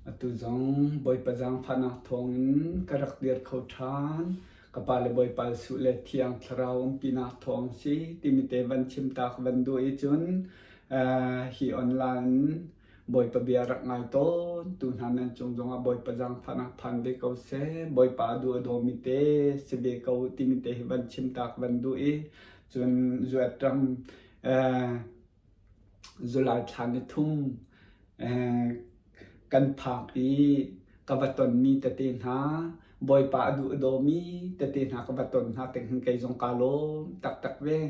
Atu zong Bawipa zaangfahnak thawngin ka rak dir kho ṭhan. Ka pa le Bawipa Jesuh le Thiang Thlarau umpinak thawng si timi te van chim ta ka van duh i cun hi online Bawipa bia rak ngai tawn tu hna nan cung zongah Bawipa zaangfahnak phan ve ko seh. Bawipa a duh a dawmi te si ve ko timi te hi van chim ta ka van duh i cun zuat ram Zulai thla ni thum kan phak i ka va tonmi tete hna, Bawipa a duh a dawmi tete hna ka va ton hna tik hin kei zong kaa lawm taktak ve.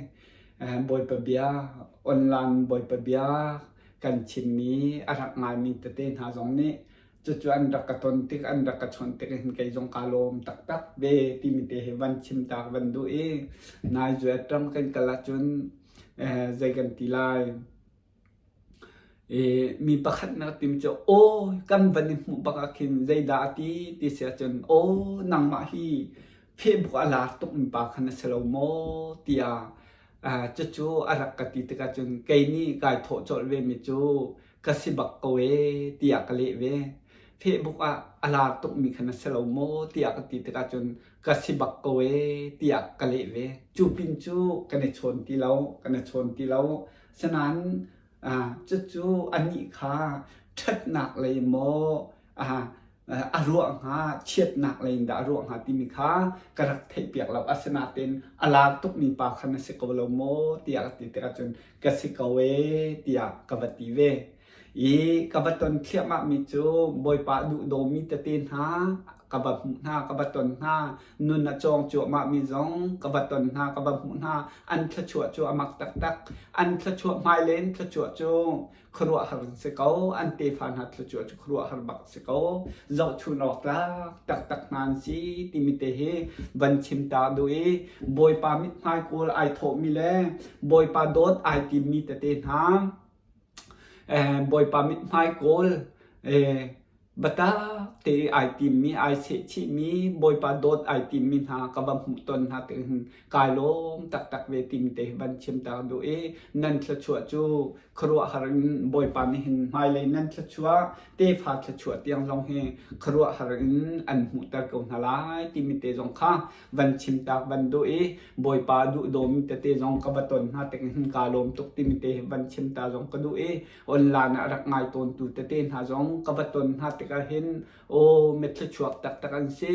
Bawipa bia, online Bawipa bia kan chimmi a rak ngaimi tete hna zong nih cucu an rak ka ton tik, an rak ka chawnh tik hin kei zong kaa lawm taktak ve timi te hi van chim ta ka van duh i nai zuat ram kan kal ahcun zei kan ti lai mi pakhat na tim cu aw kan van i hmuh bak ah khin zeidah a ti ti si ahcun aw nangmah hi Facebook a lar tuk mi pa kha na si lo maw tiah cucu a rak ka ti tikah cun kei nih kai thawh colh ve mi cu ka si bak ko ee tiah ka leh ve. Facebook ah a lar tukmi kha na si lo maw tiah ka ti tikah cun ka si bak ko ee tiah ka leh ve. Cu pin cu kan i chawn ti lo, kan i chawn ti lo. Sinain cucu anih kha ṭhatnak lei maw a ruah hnga, chiatnak lei in dah a ruah hnga timi kha ka rak theihpiak lo. Asinain a lar tukmi pa kha na si ko lo maw tiah ka ti tikah cun ka si ko ee tiah ka va ti ve. I ka va ton thliahmahmi cu Bawipa duh dawmi tete hna ka va hmuh hna, ka va ton hna. Nun a cawng cuahmahmi zong ka va ton hna, ka va hmuh hna. An thluachuah cu a mak taktak. An thluachuah hmailei in thluachuah cu khuaruahhar an si ko. An tefa hna thluachuah cu khuaruahhar bak a si ko. Zohchun awk tlak taktak hna an si timi te hi van chim ta duh i Bawipa mithmai kawl ai thawhmi le Bawipa dawt ai timmi tete hna Bawipa mithmai kawl Biatak te ai timmi, ai sehchihmi, Bawipa dawt ai timmi hna ka va hmuh ton hna tik hin kai lawm taktak ve timi te hi van chim ta duh i nan thluachuah cu khuaruahhar in Bawipa nih hin hmailei nan thluachuah, tefa thluachuah tiang zong hi khuaruahhar in an hmuhter ko hna lai timi te zong kha van chim tak van duh i Bawipa duh dawmi tete zong ka va ton hna tik hin kaa lawm tuk timi te hi van chim ta zong ka duh i online ah rak ngai tawntu tete hna zong ka va ton hna tikah hin aw mithluachuak taktak an si.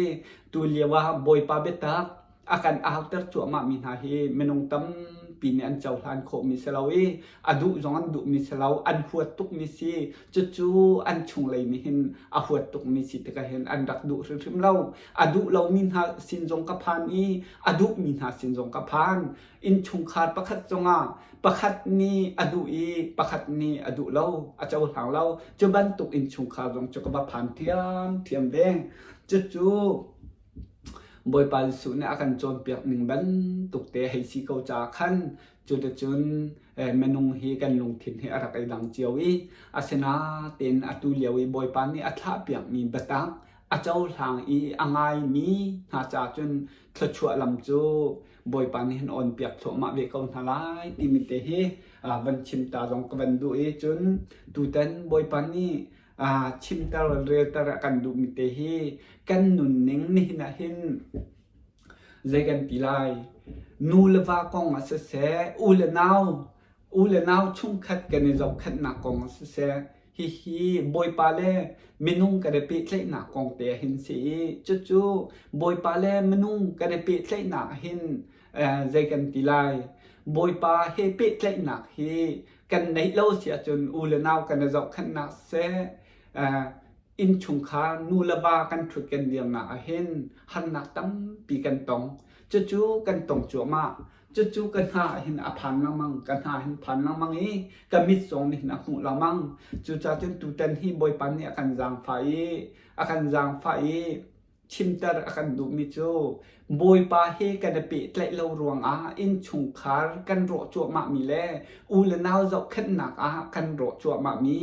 Tu lio ah Bawipa biatak a kan auter cuahmah mi hna hi minung tampi nih an cohlan khawhmi si lo i a duh zong an duhmi si lo, an huat tukmi si. Cucu an chunglei nih hin a huat tukmi si tikah hin an rak duh hrimhrim lo. A duh lomi hna sin zong ka phan i a duhmi hna sin zong ka phan. Innchungkhar pakhat cungah pakhat nih a duh i pakhat nih a duh lo, a cohlang lo. Cu bantuk innchungkhar zong cu ka va phan ṭhiamṭhiam ve. Cucu Bawipa Jesuh nih a kan cawnpiak ning bantuk te hei si ko caah khan cuticun minung hi kan lungthin hi a rak i dang cio i asinain atu lio i Bawipa nih a thlahpiakmi biatak a cohlang i a ngaimi hna caah cun thluachuah lam cu Bawipa nih hin awnpiak thluahmah ve ko hna lai timi te hi van chim ta zong ka van duh i cun tutan Bawipa nih chimter relter a kan duhmi te hi kan nunning nihin ah hin zei kan ti lai nu le va kong ah siseh u le nau u le nau chungkhat kan i zohkhenhnak kong ah siseh hihi Bawipa le minung kan i pehtlaihnak kong te hin si i cucu Bawipa le minung kan i pehtlaihnak hin zei kan ti lai Bawipa he pehtlaihnak hi kan neih lo si ahcun u le nau kan i zohkhenhnak siseh innchungkhar nu le va kan ṭhut kan dirnak ah hin harnak tampi kan tong cucu kan tong cuahmah Cucu ka hna hin a phan lengmang, ka hna hin phan lengmang i ka mit zong nih hin a hmuh lengmang. Cucaah cun tutan hi Bawipa nih a kan zaangfah i a kan zaangfah i chimter a kan duhmi cu Bawipa he kan i pehtlaih lo ruangah innchungkhar kan rawh cuahmahmi le u le nau zohkhenhnak ah kan rawh cuahmahmi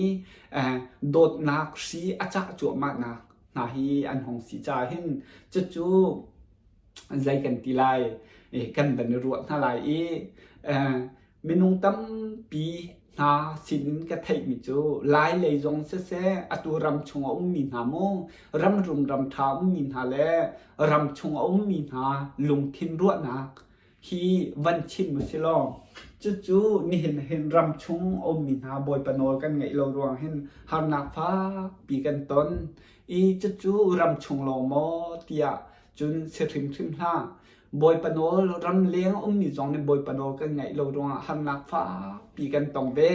dawtnak hri a cah cuahmahnak hna hi an hung si caah hin cucu zei kan ti lai kan van i ruah hna lai i minung tampi hna sinin ka theihmi cu Lai lei zong siseh atu ram chung a ummi hna mu ram rum ram ṭha ummi hna le ram chung a ummi hna lungthin ruahnak hi van chim usilaw cucu nihin hin ram chung a ummi hna Bawipa nawl kan ngeih lo ruang hin harnak fakpi kan ton i cucu ram chung lawng maw tiah cun si hrimhrim hlah. Bawipa nawl ram leng a ummi zong nih Bawipa nawl kan ngaih lo ruangah harnak fakpi kan tong ve.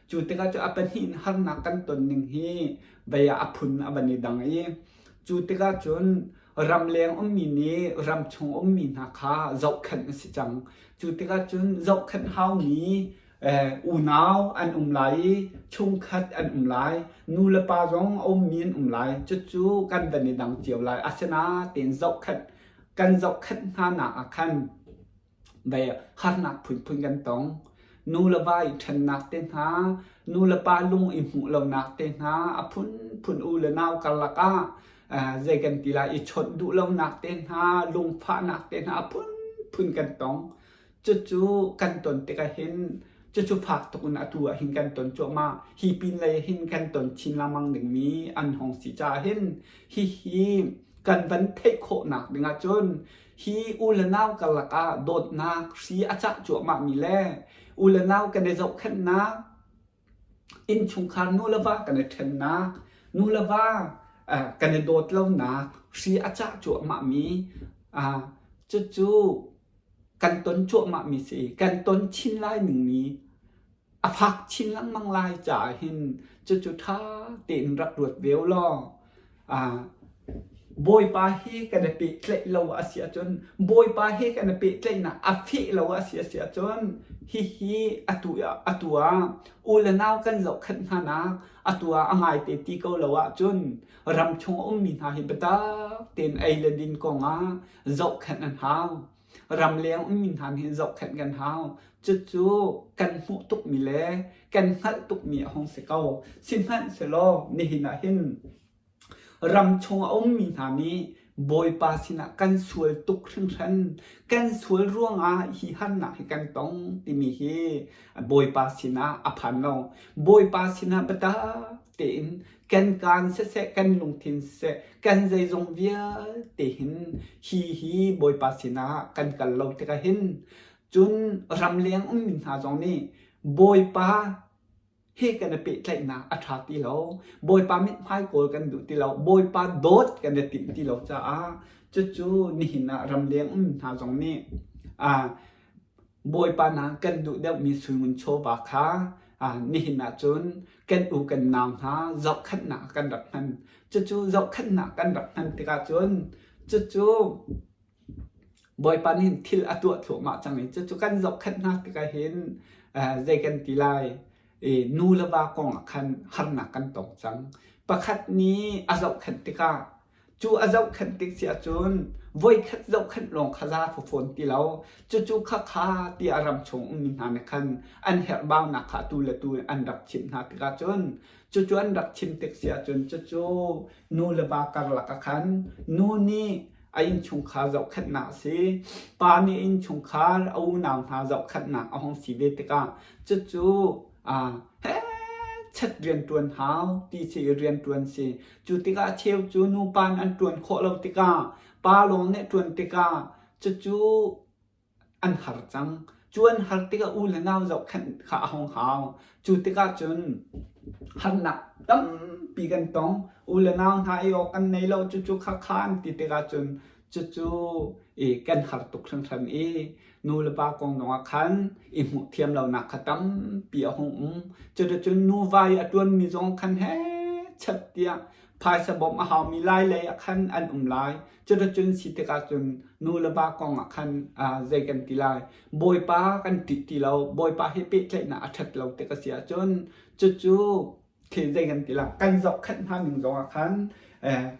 Cu tikah cu a pahnih in harnak kan ton ning hi vei ah a phun a van i dang i cu tikah cun ramleng ummi nih ramchung ummi hna kha zohkhenh a si cang. Cu tikah cun zohkhenh haumi unau an um lai i chungkhat an um lai, nu le pa zong a ummi an um lai. Cucu kan van i dang cio lai. Asinain zohkhenh kan zohkhenh hna nak ah khan Ve harnak phunphun kan tong. Nu le va i ṭhennak te hna, nu le pa lung i hmuh lonak te hna, a phunphun u le nau karlak ah zei kan ti lai i chawnh duh lonak te hna, lungfahnak te hna a phunphun kan tong. Cucu kan ton tikah hin cucu fak tuk in atu ah hin kan ton cuahmah. Hi pin lei hin kan ton chin lengmang dingmi an hong si caah hin hihi kan van theih khawhnak ding ahcun Hi u le nau karlak ah dawtnak hri a cah cuahmahmi le u le nau kan i zohkhenhnak, innchungkhar nu le va kan i ṭhennak, nu le va kan i dawt lonak hri a cah cuahmahmi cucu kan ton cuahmahmi si. Kan ton chin lai ningmi a fak chin lengmang lai caah hin cucu ṭha tein rak ruat ve u law Bawipa he kan i pehtlaih lo a si ahcun Bawipa he kan i pehtlaihnak a feh lo a si a si ahcun hihi atu atu ah u le nau kan zohkhenh hna nak atu ah a ngaite ti ko lo ahcun ram chung a ummi hna hi biatak tein ei le din kong ah zohkhenh an hau. Ramleng ummi hna nih zohkhenh kan hau. Cucu kan hmuh tukmi le kan hngalh tukmi a hung si ko. Sihmanhsehlaw nihin ah hin ram chung a ummi hna nih Bawipa sinah kan sual tuk hringhran. Kan sual ruangah hi harnak hi kan tong timi hi Bawipa sinah a phan lo. Bawipa sinah biatak tein kan kaan siseh, kan lungthin siseh, kan zeizong vialte hin hi hi Bawipa sinah kan kal lo tikah hin cun ramleng ummi hna zong nih Bawipa he kan i pehtlaihnak a ṭha ti lo. Bawipa mithmai kawl kan duh ti lo. Bawipa dawt kan i timh ti lo caah cucu nihin ah ramleng ummi hna zong nih Bawipa na kan duh deuhmi sui-ngun chawva kha nihin ah cun kan u kan nau hna zohkhenhnak ah kan rak hman. Cucu zohkhenhnak kan rak hman tikah cun cucu Bawipa nih thil a tuah thluahmah cang i cucu kan zohkhenh hna tikah hin zei kan ti lai nu le va kong ah khan harnak kan tong cang. Pakhat nih a zohkhenh tikah Cu a zohkhenh tik si ahcun voikhat zohkhenh lawng kha za fawn ti lo. Cucu khakha tiah ram chung ummi hna nih khan an herhbaunak kha atu le tu an rak chimh hna tikah cun cucu an rak chim tik si ahcun cucu nu le va karlak ah khan nu nih a innchungkhar zohkhenhnak a si. Pa nih innchungkhar a unau hna zohkhenhnak a hung si ve tikah cucu hechet rianṭuan hau ti si i rianṭuan si. Cu tikah a cheu cu nupa nih an ṭuan khawh lo tikah pa lawng nih ṭuan tikah cucu an har cang. Cu an har tikah u le nau zohkhenh kha a hung hau. Cu tikah cun harnak tampi kan tong. U le nau hna ei awk an nei lo cucu khakha an ti tikah cun cucu i kan har tuk hringhran i nu le pa kong zongah khan i hmuh thiam lonak kha tampi a hung um. Cuticun nuva i a ṭuanmi zong khan hechet tiah phaisa bawmh a haumi lai lei ah khan an um lai. Cuticun si tikah cun nu le va kong ah khan zei kan ti lai Bawipa kan ṭih ti lo Bawipa he pehtlaihnak a ṭhat lo tik a si ahcun cucu khi zei kan ti la kan zohkhenh hna ning zong ah khan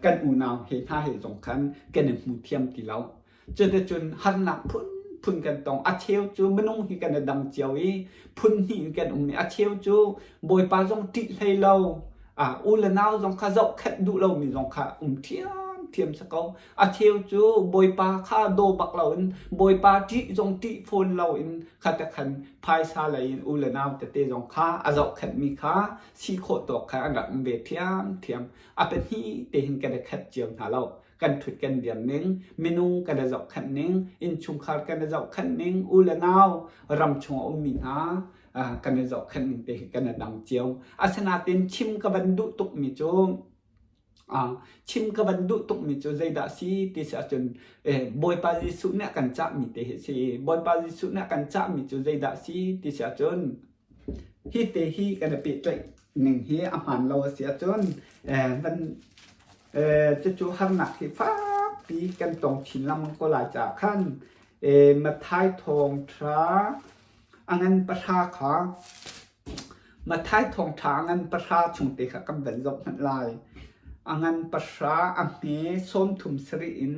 kan unau he hna he zong khan kan i hmu thiam ti lo. Cuticun harnak phunphun kan tong. A cheu cu minung hi kan i dang cio i phun hnih in kan um i a cheu cu Bawipa zong ṭih hlei lo, u le nau zong kha zohkhenh duh lomi zong kha um ṭhiamṭhiam. ṭhiamṭhiam si ko. A cheu cu Bawipa kha daw bak loin Bawipa ṭih zong ṭih fawn loin kha te khan phaisa lei in u le nau tete zong kha a zohkhenhmi kha si khawh tawk kha an rak um ve ṭhiamṭhiam. A pahnih te hin kan i khat cio hna lo. Kan ṭhut kan diam ning, minung kan i zohkhenh ning, innchungkhar kan i zohkhenh ning, u le nau ram chung a ummi hna kan i zohkhenh ning te hi kan i dang cio. Asinain chim ka van duh tukmi cu chim ka van duh tukmi cu zeidah si ti si ahcun Bawipa Jesuh nih a kan cahmi te hi si. Bawipa Jesuh nih a kan cahmi cu zeidah si ti si ahcun hi te hi kan i pehtlaih ning hi a hmaan lo a si ahcun van cucu harnak hi fakpi kan tong chin lengmang ko lai caah khan Matthai thawngṭha a ngan pahra kha Matthai thawngṭha a ngan pahra chung te kha kan van zoh hmanh lai. A ngan pahra a hme 30 sarih in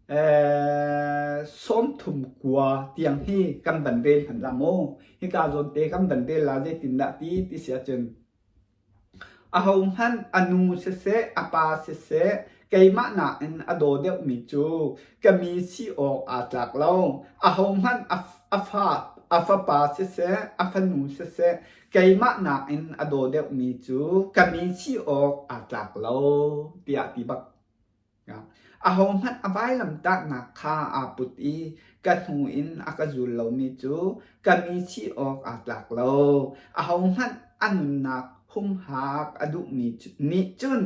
39 tiang hi kan van rel hmanh la maw? Hika zawn te kan van rel la zeitindah ti ti si ahcun Ahohmanh a nu siseh, a pa siseh, keimah nakin a daw deuhmi cu ka mi si awk aa tlak lo. Ahohmanh a fa, a fapa siseh, a fanu siseh, keimah nakin a daw deuhmi cu ka mi si awk aa tlak lo, tiah a ti bak. Ahohmanh a vailamtahnak kha aa put i ka hnu in a ka zul lomi cu ka mi si awk aa tlak lo. Ahohmanh a nunnak humhak a duhmi nih cun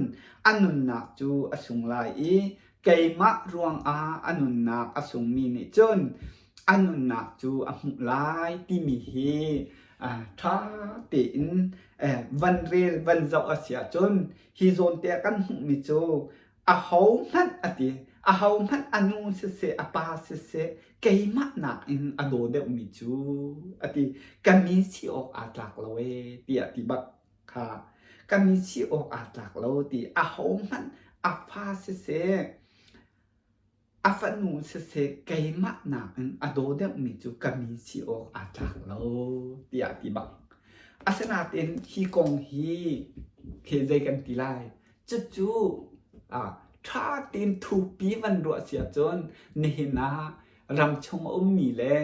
a nunnak cu a sung lai i keimah ruangah a nunnak a sungmi nih cun a nunnak cu a hmuh lai timi hi ṭha tein van rel van zoh a si ahcun hi zawn te ah kan hmuhmi cu ahohmanh a ti ahohmanh a nu siseh a pa siseh keimah nakin a daw deuhmi cu a ti ka mi si awk aa tlak lo ee tiah ti bak kha ka mi si awk aa tlak lo ti ahohmanh a fa siseh A fanu siseh keimah nakin a daw deuhmi cu ka mi si awk aa tlak lo tiah a ti bang. Asinain hi kong hi khi zei kan ti lai? Cucu ṭha tein thukpi van ruah si ahcun nihin ah ramchung a ummi le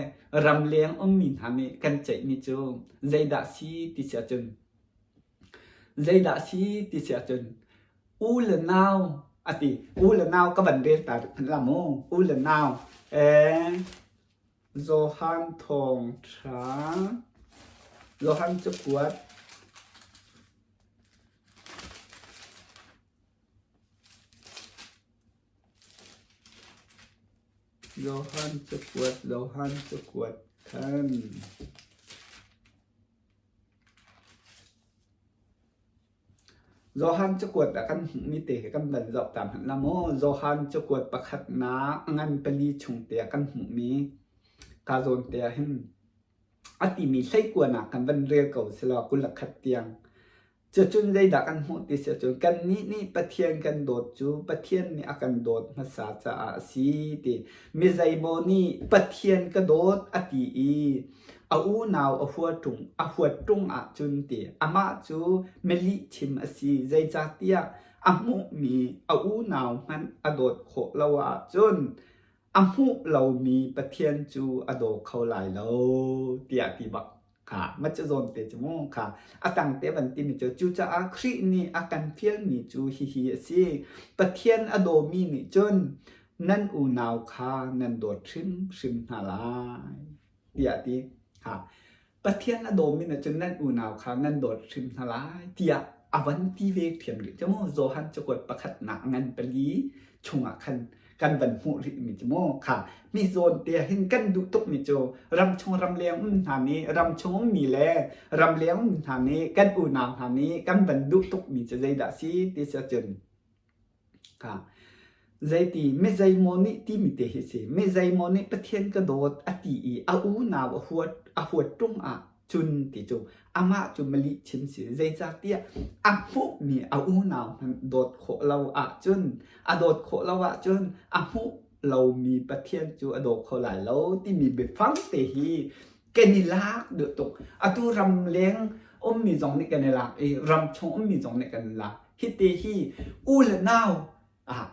ramleng ummi hna nih kan ceihmi cu zeidah si ti si ahcun zeidah si ti si ahcun U le nau a ti. U le nau ka van rel ta hmanh la mu. U le nau. Johan thawngṭha. Johan cakuat. Johan cakuat, Johan cakuat khan. Johan cakuat ah kan hmuhmi te hi kan van zoh ta hmanh la maw? Johan cakuat pakhatnak a ngan pali chung te ah kan hmuhmi ka zawn te ah hin a timi hleikuanak kan van rel ko selaw 21 tiang. Cucun zeidah kan hmuh ti si ahcun kannih nih Pathian kan dawt cu Pathian nih a kan dawt hmasa caah a si ti. Mi zeimaw nih Pathian ka dawt a ti i A unau a huat ṭung ahcun ti amah cu milihchim a si, zeicahtiah a hmuhmi a unau hmanh a dawt khawh lo ahcun a hmuh lomi Pathian cu a daw kho lai lo, tiah a ti bak. Kha ma cu zawn te cu mu kha a tang te van timi cu cucaah Khrih nih a kan fialmi cu hihi a si. Pathian a dawmi nih cun nan unau kha nan dawt hrimhrim hna lai. tiah a ti. Ha. Pathian a dawmi na cun nan unau kha nan dawt hrim hna lai tiah a van ti ve ṭhiam rih cu mu. Johan cakuat pakhatnak ngan pali chungah khan kan van hmuh rih mi cu mu. Kha mi zawn te ah hin kan duh tuk mi cu ramchung ramleng um hna nih ramchung ummi le ramleng um hna nih kan unau hna nih kan van duh tuk mi cu zeidah si ti si ahcun Ka zeiti mizeimaw nih timi te hi si. Mizeimaw nih Pathian ka dawt a ti i a unau a huat ṭung ah cun ti cu amah cu malih chim si. Zeicahtiah a hmuhmi a unau hmanh dawt khawh lo ahcun a dawt khawh lo ahcun a hmuh lomi Pathian cu a daw kho lai lo timi biafang te hi kan i lak duh tuk. Atu ramleng ummi zong nih kan i lak i ramchung ummi zong nih kan i lak. Hite hi u le nau ah.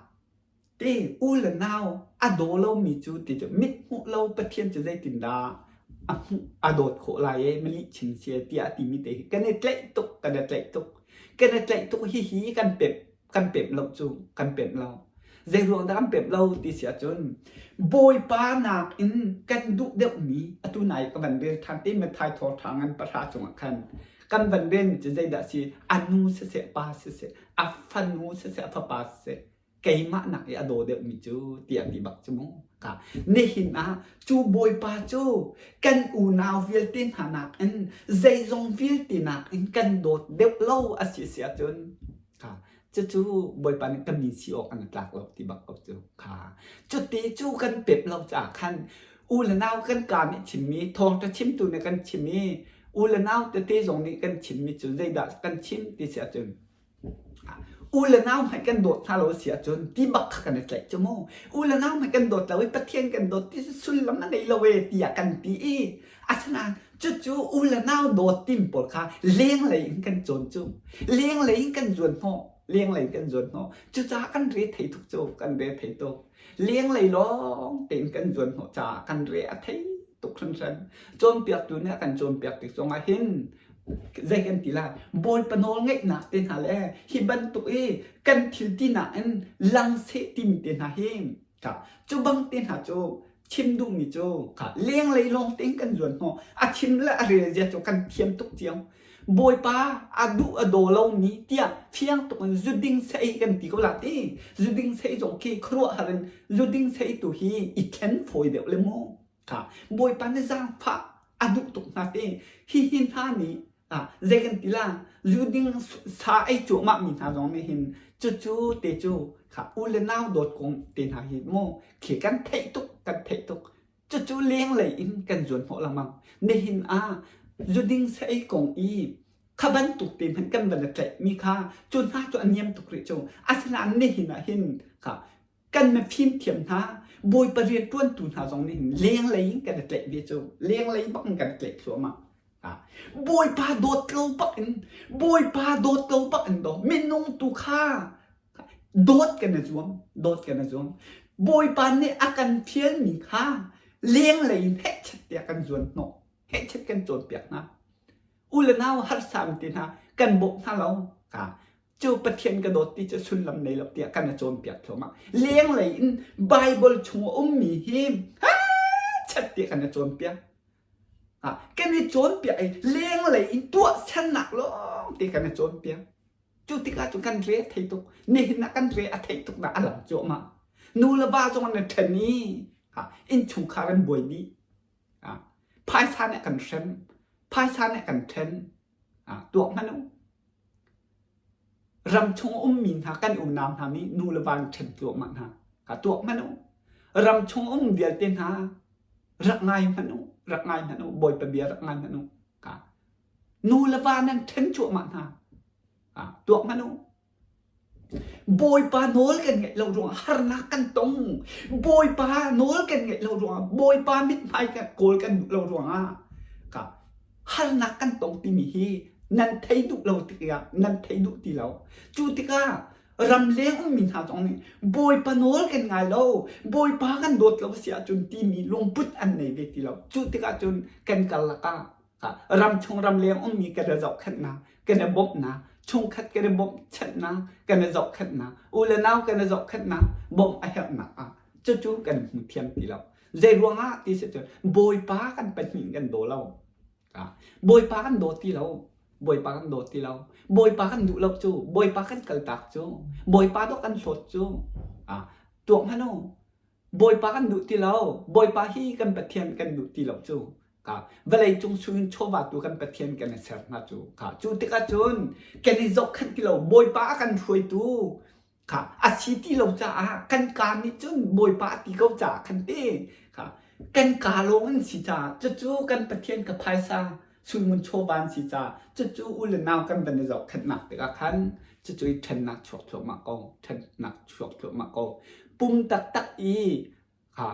Ti u le nau a daw lomi cu ti cu mit hmuh lo Pathian cu zeitindah a hmuh a dawt khawh lai e malih chim si e tiah a timi te hi kan i tlaih tuk kan i tlaih tuk kan i tlaih tuk hihi kan pemh kan pemh lo cu kan pemh lo zei ruang dah kan pemh lo ti si ahcun Bawipa nakin kan duh deuhmi atu nai ka van rel ṭhan te Matthai thawngṭha ngan pahra cungah khan kan van relmi cu zeidah si a nu siseh pa siseh a fanu siseh a fapa siseh keimah nak i a daw deuhmi cu tiah ti bak cu mu ka nihin ah cu bawipa cu kan unau vialte hna nakin zeizong vialte nakin kan dawt deuh lo a si si ahcun ka cucu bawipa nih ka mi si awk an tlak lo ti bak ko cu kha cuti cu kan pep lo caah khan u le nau kan ka nih chimmi thawngṭha chimtu nih kan chim i u le nau tete zong nih kan chimmi cu zeidah kan chim ti si ahcun U le nau hmanh kan dawt hna lo a si ahcun ti bak kha kan i tlaih cu mu. U le nau hmanh kan dawt lo i Pathian kan dawt ti sullam a ngei lo e tiah kan ti i asinain cucu u le nau dawt tim pawl kha lenglei in kan cawn cu. Lenglei in kan zuan hnawh. Lenglei in kan zuan hnawh. Cucaah kan re thei tuk cu. Kan re thei tuk. Lenglei lawng tein kan zuan hnawh caah kan re a thei tuk hringhran. Cawnpiaktu nih a kan cawnpiak tik zongah hin zei kan ti lai Bawipa nawl ngeihnak te hna le hi bantuk i kan thil tinak in lang seh timi te hna hi kha cu bang te hna cu chim duhmi cu kha lenglei lawng tein kan zuan hnawh a chim le a rel zia cu kan thiam tuk cio Bawipa a duh a daw lomi tiah fiang tuk in zuding sei kan ti ko la ti zuding sei zong khi khuaruahhar in zuding sei tu hi i thlen fawi deuh le mu Kha Bawipa nih zaangfah a duh tuk hna te. Hihi hna nih ah zei kan ti la zu ding sa ei cuahmah mi hna zong nih hin cucu te cu kha u le nau dawt kong te hna hi mu khi kan theih tuk kan theih tuk cucu lenglei in kan zuan hnawh lengmang nihin ah zuding sa ei kong i kha bantuk te hmanh kan van i tlaih mi kha cu hna cu a niam tuk rih cu asinain nihin ah hin kha kan mifimthiam hna bawipa rianṭuantu hna zong nih lenglei in kan i tlaih ve cu lenglei bak in kan i tlaih thluahmah bawipa dawt lo bak in bawipa dawt lo bak in daw minung tu kha dawt kan i zuam dawt kan i zuam bawipa nih a kan fialmi kha lenglei in hehchet tiah kan zuan hnawh hehchet kan cawnpiak hna u le nau harsa te hna kan bawmh hna lo ka cu Pathian ka dawt ti cu sullam nei lo tiah kan i cawnpiak thluahmah. Lenglei in Bible chung a ummi hi chat tiah kan i cawnpiak. Kan i cawnpiak i lenglei in tuahsernak lawng te kan i cawnpiak. Cu tikah cun kan re a thei tuk. Nihin ah kan re a theih tuk nak a lang cuahmah. Nu le va zong an i ṭhen i innchungkhar an buai dih. Phaisa nih a kan hrem. Phaisa nih a kan ṭhen. Tuak hmanh u. Ram chung a ummi hna kan unau hna nih nu le va an ṭhen tluahmah hna. Ka tuak hmanh u. Ram chung um vialte hna rak ngai hmanh u. Rak ngai hmanh u. Bawipa bia rak ngai hmanh u. Ka nu le va nan ṭhen cuahmah hna. Tuak hmanh u. Bawipa nawl kan ngaih lo ruangah harnak kan tong. Bawipa nawl kan ngaih lo ruangah Bawipa mithmai kan kawl kan duh lo ruangah ka harnak kan tong timi hi nan thei duh lo tikah nan thei duh ti lo. Cu tikah ramleng ummi hna zong nih Bawipa nawl kan ngai lo, Bawipa kan dawt lo si ahcun timi lungput an nei ve ti lo. Cu tikah cun kan karlak ah Ramchung ramleng ummi kan i zohkhenhnak, kan i bawmhnak, chungkhat kan i bawmhchanhnak, kan i zohkhenhnak, u le nau kan i zohkhenhnak, bawmh a herhnak ah cucu kan hmu thiam ti lo. Zei ruangah ti si cun Bawipa kan pahnih kan daw lo. Bawipa kan daw ti lo. Bawipa kan daw ti lo. Bawipa kan duh lo cu. Bawipa kan kaltak cu. Bawipa dawh kan hlawt cu. Tuak hmanh u. Bawipa kan duh ti lo. Bawipa hi kan Pathian kan duh ti lo cu. Ka vawlei cung sungin chawva tu kan Pathian kan i ser hna cu. Ka cu tikah cun kan i zohkhenh ti lo. Bawipa a kan hruaitu kha a si ti lo caah kan kaa nih cun Bawipa a ti ko caah khan te kha kan kaa lawng in si caah cucu kan Pathian ka phaisa sulmun chawva an si caah cucu u le nau kan van i zohkhenhnak tikah khan cucu i ṭhennak chuak thluahmah ko ṭhennak chuak thluahmah ko pum taktak i kha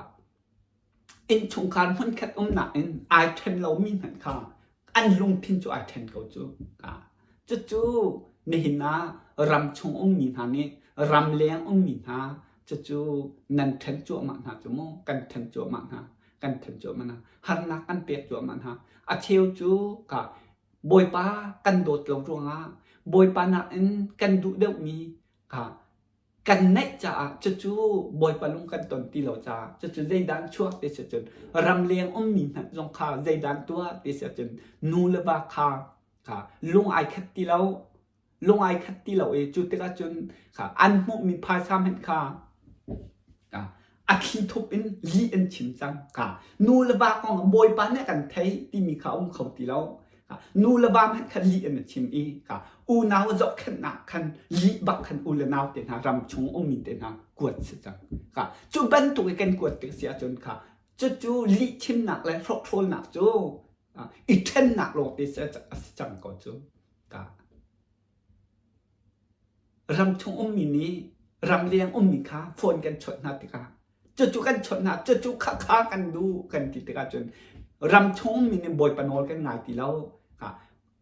innchungkhar hmunkhat umnak in ai ṭhen lomi hmanh kha an lungthin cu ai ṭhen ko cu cucu nihin ah ram chung ummi hna nih ramleng ummi hna. Cucu nan ṭhen cuahmah hna cu mu, kan ṭhen cuahmah hna, kan ṭhen cuahmah hna. Harnak kan pek cuahmah hna. A cheu cu ka Bawipa kan dawt lo ruangah Bawipa nakin kan duh deuhmi kha kan neih caah cucu Bawipa lung kan ton ti lo caah cucu zeidah an chuak ti si cun ramleng ummi hmanh zong kha zeidah an tuah ti si cun nu le va kha kha lung ai khat ti lo lung ai khat ti lo i cu tikah cun kha an hmuhmi phaisa hmanh kha a thli thup in lih an chim cang kha nu le va kong ah Bawipa nih a kan thei timi kha a um kho ti lo. Nu le va hmanh kha lih an i chim i kha unau zohkhenhnak khan lih bak khan u le nau te hna ram chung ummi te hna kuat si cang. Kha cu bantuk i kan kuat tik si ahcun kha cucu lih chimnak le hrokhrawlnak cu i ṭhennak lawng te a si cang ko cu. Ka Ramchung ummi nih ramleng ummi kha phone kan chawnh hna tikah cucu kan chawnh hna cucu khakha kan duh kan ti tikah cun ramchung ummi nih Bawipa nawl kan ngai ti lo.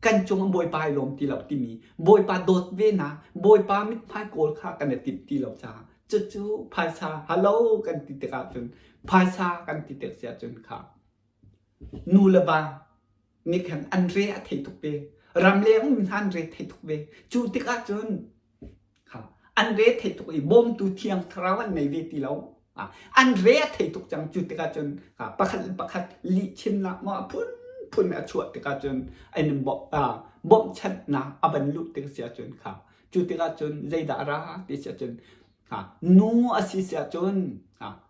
Kan cung ah Bawipa ai lawm ti lo timi Bawipa dawt ve na Bawipa mithmai kawl kha kan i timh ti lo caah cucu phaisa hello kan ti tikah cun phaisa kan ti tik si ahcun kha nu le va nih khan an re a thei tuk ve. Ramleng um hna an re thei tuk ve. Cu tikah cun an re thei tuk i bawmtu thiang thlarau an nei ve ti lo. An re a thei tuk cang cu tikah cun pakhat le pakhat lih chimnak maw a phunphun a chuah tikah cun an bawmhchanhnak a van luh tik si ahcun kha cu tikah cun zeidah a ra ti si ahcun Nu a si si ahcun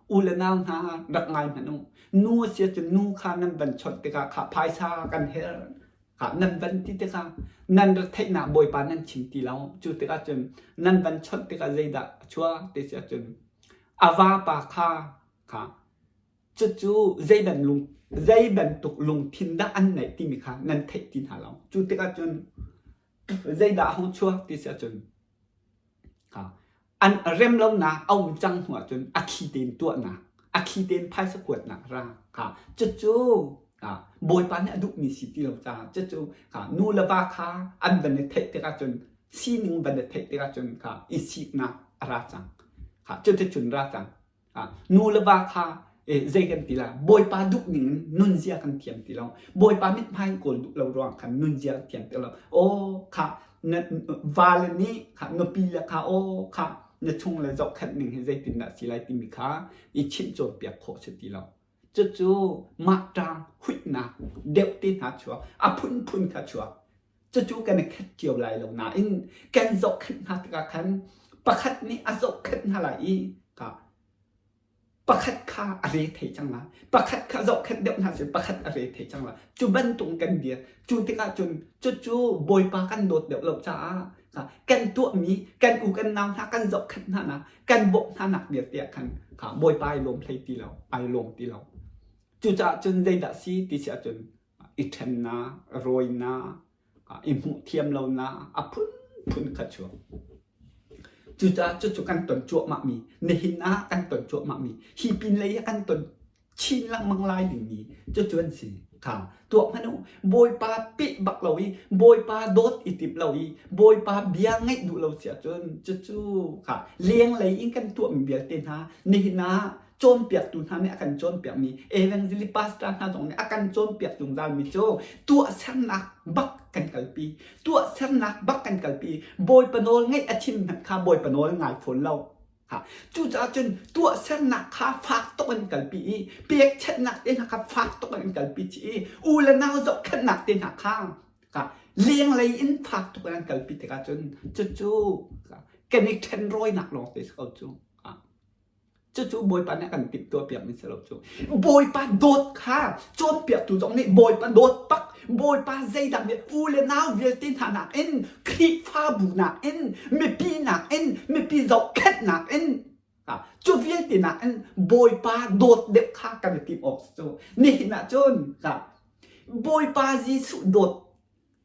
u le nau hna rak ngai hmanh u. Nu a si ahcun nu kha nan van chawnh tikah kha phaisa kan herh. Kha nan van ti tikah nan rak theihnak Bawipa nan chim ti lo. Cu tikah cun nan van chawnh tikah zeidah a chuak ti si ahcun a vapa kha kha cucu zei ban lung zei bantuk lungthin dah an neih timi kha nan theih ti hna lo. Cu tikah cun zeidah a hung chuak ti si ahcun An rem lonak a um cang hnu ahcun a thli tein tuahnak, a thli tein phaisa kuatnak ra kha cucu Bawipa nih a duhmi si ti lo caah cucu nu le va kha an van i theih tikah cun sining van i theih tikah cun kha i siknak a ra cang. Cuticun ra cang. Nu le va kha zei kan ti la Bawipa duh ning in nunzia kan thiam ti lo. Bawipa mithmai in kawl duh lo ruang khan nunzia kan thiam ti lo. Aw kha na va le nih kha nupi le kha aw kha na chung le zohkhenh ning hi zeitindah si lai timi kha i chimh cawnpiak khawh si ti lo. Cucu mah ṭang huihnak deuh te hna chuak a phunphun kha chuak. Cucu kan i khat cio lai lo nain kan zohkhenh hna tikah khan pakhat nih a zohkhenh hna lai i ka pakhat kha a re thei cang la pakhat kha zohkhenh deuh hna sih pakhat a re thei cang la cu bantuk kan dir cu tikah cun cucu Bawipa kan dawt deuh lo caah kan tuahmi kan u kan nau hna kan zohkhenh hna nak kan bawmh hna nak vialte ah khan kha Bawipa ai lawm hlei ti lo ai lawm ti lo cucaah cun zeidah si ti si ahcun i ṭhennak rawinak i hmuh thiam lonak a phunphun kha chuak cucaah cucu kan ton cuahmahmi nihin ah kan ton cuahmahmi hi pin lei ah kan ton chin lengmang lai dingmi cucu an si kha tuah hmanh u Bawipa peh bak lo i Bawipa dawt i timh lo i Bawipa bia ngaih duh lo si ahcun cucu kha lenglei in kan tuahmi vialte hna nihin ah cawnpiaktu hna nih a kan cawnpiakmi evangelist pastor hna zong nih a kan cawnpiak zungzalmi cu tuahsernak bak kan kalpi tuahsernak bak kan kalpi Bawipa nawl ngaih a chim hmanh kha Bawipa nawl ngai fawn lo Cucaah cun tuahsernak kha fak tuk in kalpi i pekchanhnak te hna kha fak tuk in kalpi chih i u le nau zohkhenhnak te hna kha lenglei in fak tuk in an kalpi tikah cun cucu kan i ṭhenrawinak lawng te si ko cu. Cucu Bawipa nih a kan timhtuahpiakmi si lo cu. Bawipa dawt kha cawnpiaktu zong nih Bawipa dawt bak Bawipa zeidah nih u le nau vialte hna nakin Khrihfabu nakin mipi nakin mipi zohkhenhnak in cu vialte nakin Bawipa dawt deuh kha kan i timh awk cu nihin ah cun Bawipa Jesuh dawt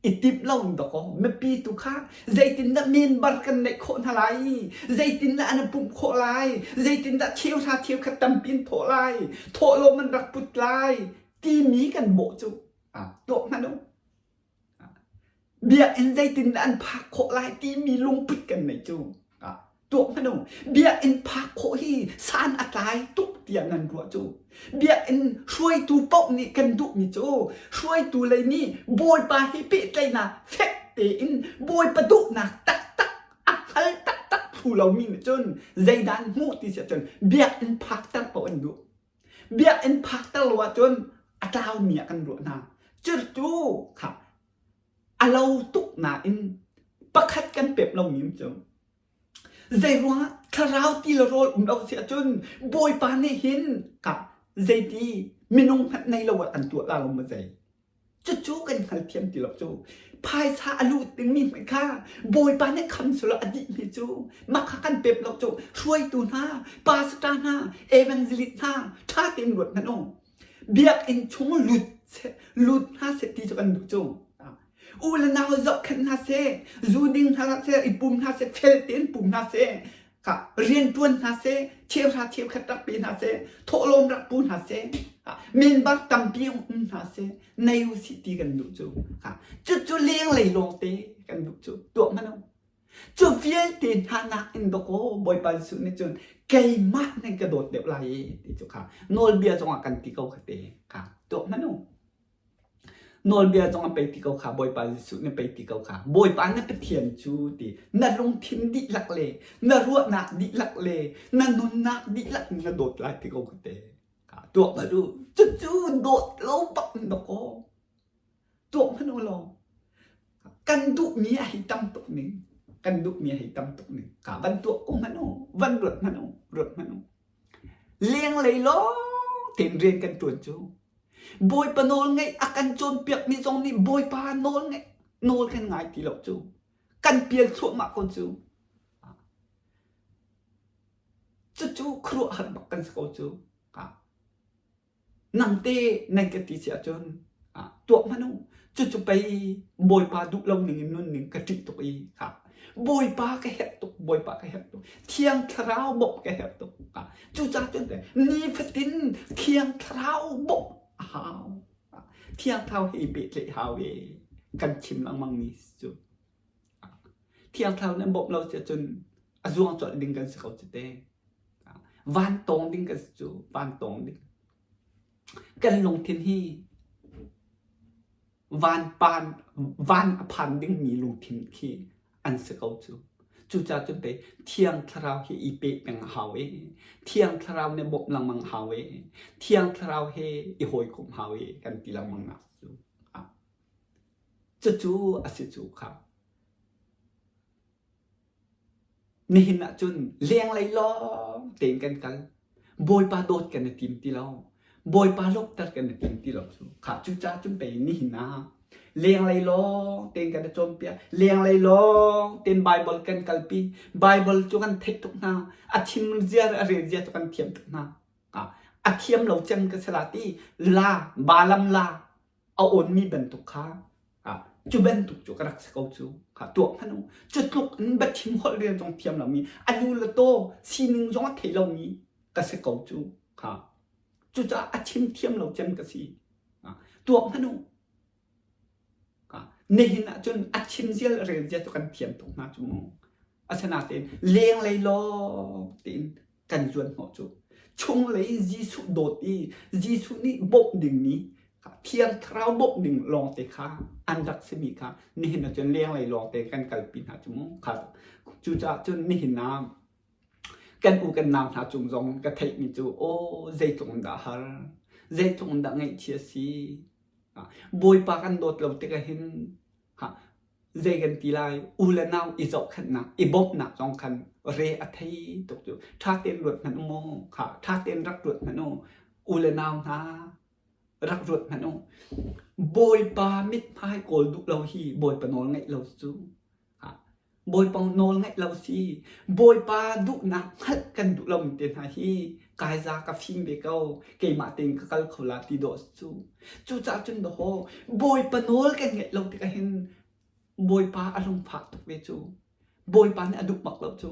i timh lo in dawkaw mipi tu kha zeitindah member kan neih khawh hna lai zeitindah an i pumh khawh lai zeitindah cheuhra cheukhat tampi in thawh lai thawhlawm an rak put lai timi kan bawh cu tuah hmanh u biakinn zeitindah an phak khawh lai timi lungput kan nei cu. Tuak hmanh u. Biakinn phak khawh hi san a tlai tuk tiah nan ruah cu. Biakinn hruaitu paoh nih kan duhmi cu hruaitu lei nih Bawipa hi pehtlaihnak fek tein Bawipa duhnak taktak a hngal taktak thlu lomi nih cun zeidah an hmuh ti si ahcun biakinn phakter paoh an duh. Biakinn phakter lo ahcun a tlaumi ah kan ruah hna. Cucu kha a lo tuk nain pakhat kan pep lomi cu zeiruangah thlarau ti le rawl um lo si ahcun Bawipa nih hin ka zeiti minung hmanh nei lo ah kan tuah la lo maw zei cucu kan hngalthiam ti lo cu phaisa a lut dingmi hmanh kha Bawipa nih kham sulaw a dihmi cu mah kha kan pep lo cu hruaitu hna pastor hna evangelist hna ṭha tein ruat hmanh u Biakinn chung lut lut hna seh ti cu kan duh cu. U le nau zohkhenh hna seh, zu ding hna hlah seh, i pum hna seh, fel tein pum hna seh, ka rian ṭuan hna seh, cheuhra cheukhat rak pe hna seh, thawhlawm rak pu hna seh, member tampi um hna seh, nei u sih ti kan duh cu. Cucu lenglei lawngte kan duh cu. Tuah hmanh u. Cu vialte hna nakin dawkaw Bawipa Jesuh nih cun keimah nan ka dawt deuh lai i ti cu kha nawlbia zongah kan ti ko kha te kha tuah hmanh u. Nawlbia zongah pei ti ko kha Bawipa Jesuh nih pei ti ko kha Bawipa na Pathian cu ti na lungthin dihlak le na ruahnak dihlak le na nunnak dihlak in na dawt lai ti ko kha te kha tuah hmanh u. Cucu dawt lo bak in dawkaw Tuah hmanh u law kan duhmi a hei tam tuk ning kan duhmi a hei tam tuk ning ka van tuah ko hmanh u van ruat hmanh u ruat hmanh u lenglei lawng tein rian kan ṭuan cu Bawipa nawl ngaih a kan cawnpiakmi zong nih Bawipa nawl ngaih nawl kan ngai ti lo cu kan pial thluahmah ko cu cucu khuaruahhar bak kan si ko cu Nangte nan ka ti si ahcun tuah hmanh u. Cucu pei Bawipa duh lo ning in nun ning ka ṭih tuk i kha Bawipa ka herh tuk, Bawipa ka herh tuk. Thiang Thlarau bawmh ka herh tuk. Cucaah cun nifatin Thiang Thlarau bawmh a hau. Thiang Thlarau he i pehtlaih hau i kan chim lengmang mi cu. Thiang Thlarau nih an bawmh lo si ahcun a zuang colh ding kan si ko cu te. Van tawng ding kan si cu, van tawng ding. Kan lungthin hi van pan, van a phan dingmi lungthin khi an si ko cu. Cucaah cun pei Thiang Thlarau hi i peh peng a hau i Thiang Thlarau nih bawmh lengmang a hau i Thiang Thlarau he i hawikomh hau i kan ti lengmang nak cu. Cucu a si cu kha. Nihin ah cun lenglei lawng tein kan kal. Bawipa dawt kan i tim ti lo. Bawipa lawmhter kan i tim ti lo cu. Kha cucaah cun pei nihin ah lenglei lawng tein kan i cawnpiak. Lenglei lawng tein Baibal kan kalpi. Baibal cu kan theih tuk hna. A chim zia le a rel zia cu kan thiam tuk hna. A thiam lo cem ka si la ti. La, Balaam la, a awnmi bantuk kha cu bantuk cu ka rak si ko cu kha tuah hmanh u cu tluk in biachim holh rel zong thiam lomi a nu le taw sining zong a thei lomi ka si ko cu kha cucaah a chim thiam lo cem ka si tuah hmanh u nihin ah cun a chim zial rel zia cu kan thiam tuk hna cu mu asinain lenglei lawng tein kan zuan hnawh cu chunglei Jesuh dawt i Jesuh nih bawmh dingmi Thiang Thlarau bawmh ding lawngte kha an rak simi kha nihin ah cun lenglei lawngte kan kalpi hna cu mu kha cucaah cun nihin ah kan u kan nau hna cung zong ka theihmi cu aw zeitluk in dah har zeitluk in dah ngaihchia si Bawipa kan dawt lo tikah hin zei kan ti lai u le nau i zohkhenhnak i bawmhnak zong khan re a thei tuk cu ṭha tein ruat hmanh u mu kha ṭha tein rak ruat hmanh u u le nau hna rak ruat hmanh u Bawipa mithmai kawl duh lo hi Bawipa nawl ngaih lo cu Bawipa nawl ngaih lo si Bawipa duhnak hngalh kan duh lomi te hna hi kai za ka fim ve ko keimah tein ka kal kho la ti dawh cu cucaah cun dawhaw Bawipa nawl kan ngaih lo tikah hin Bawipa a lungfak tuk ve cu Bawipa nih a duh bak lo cu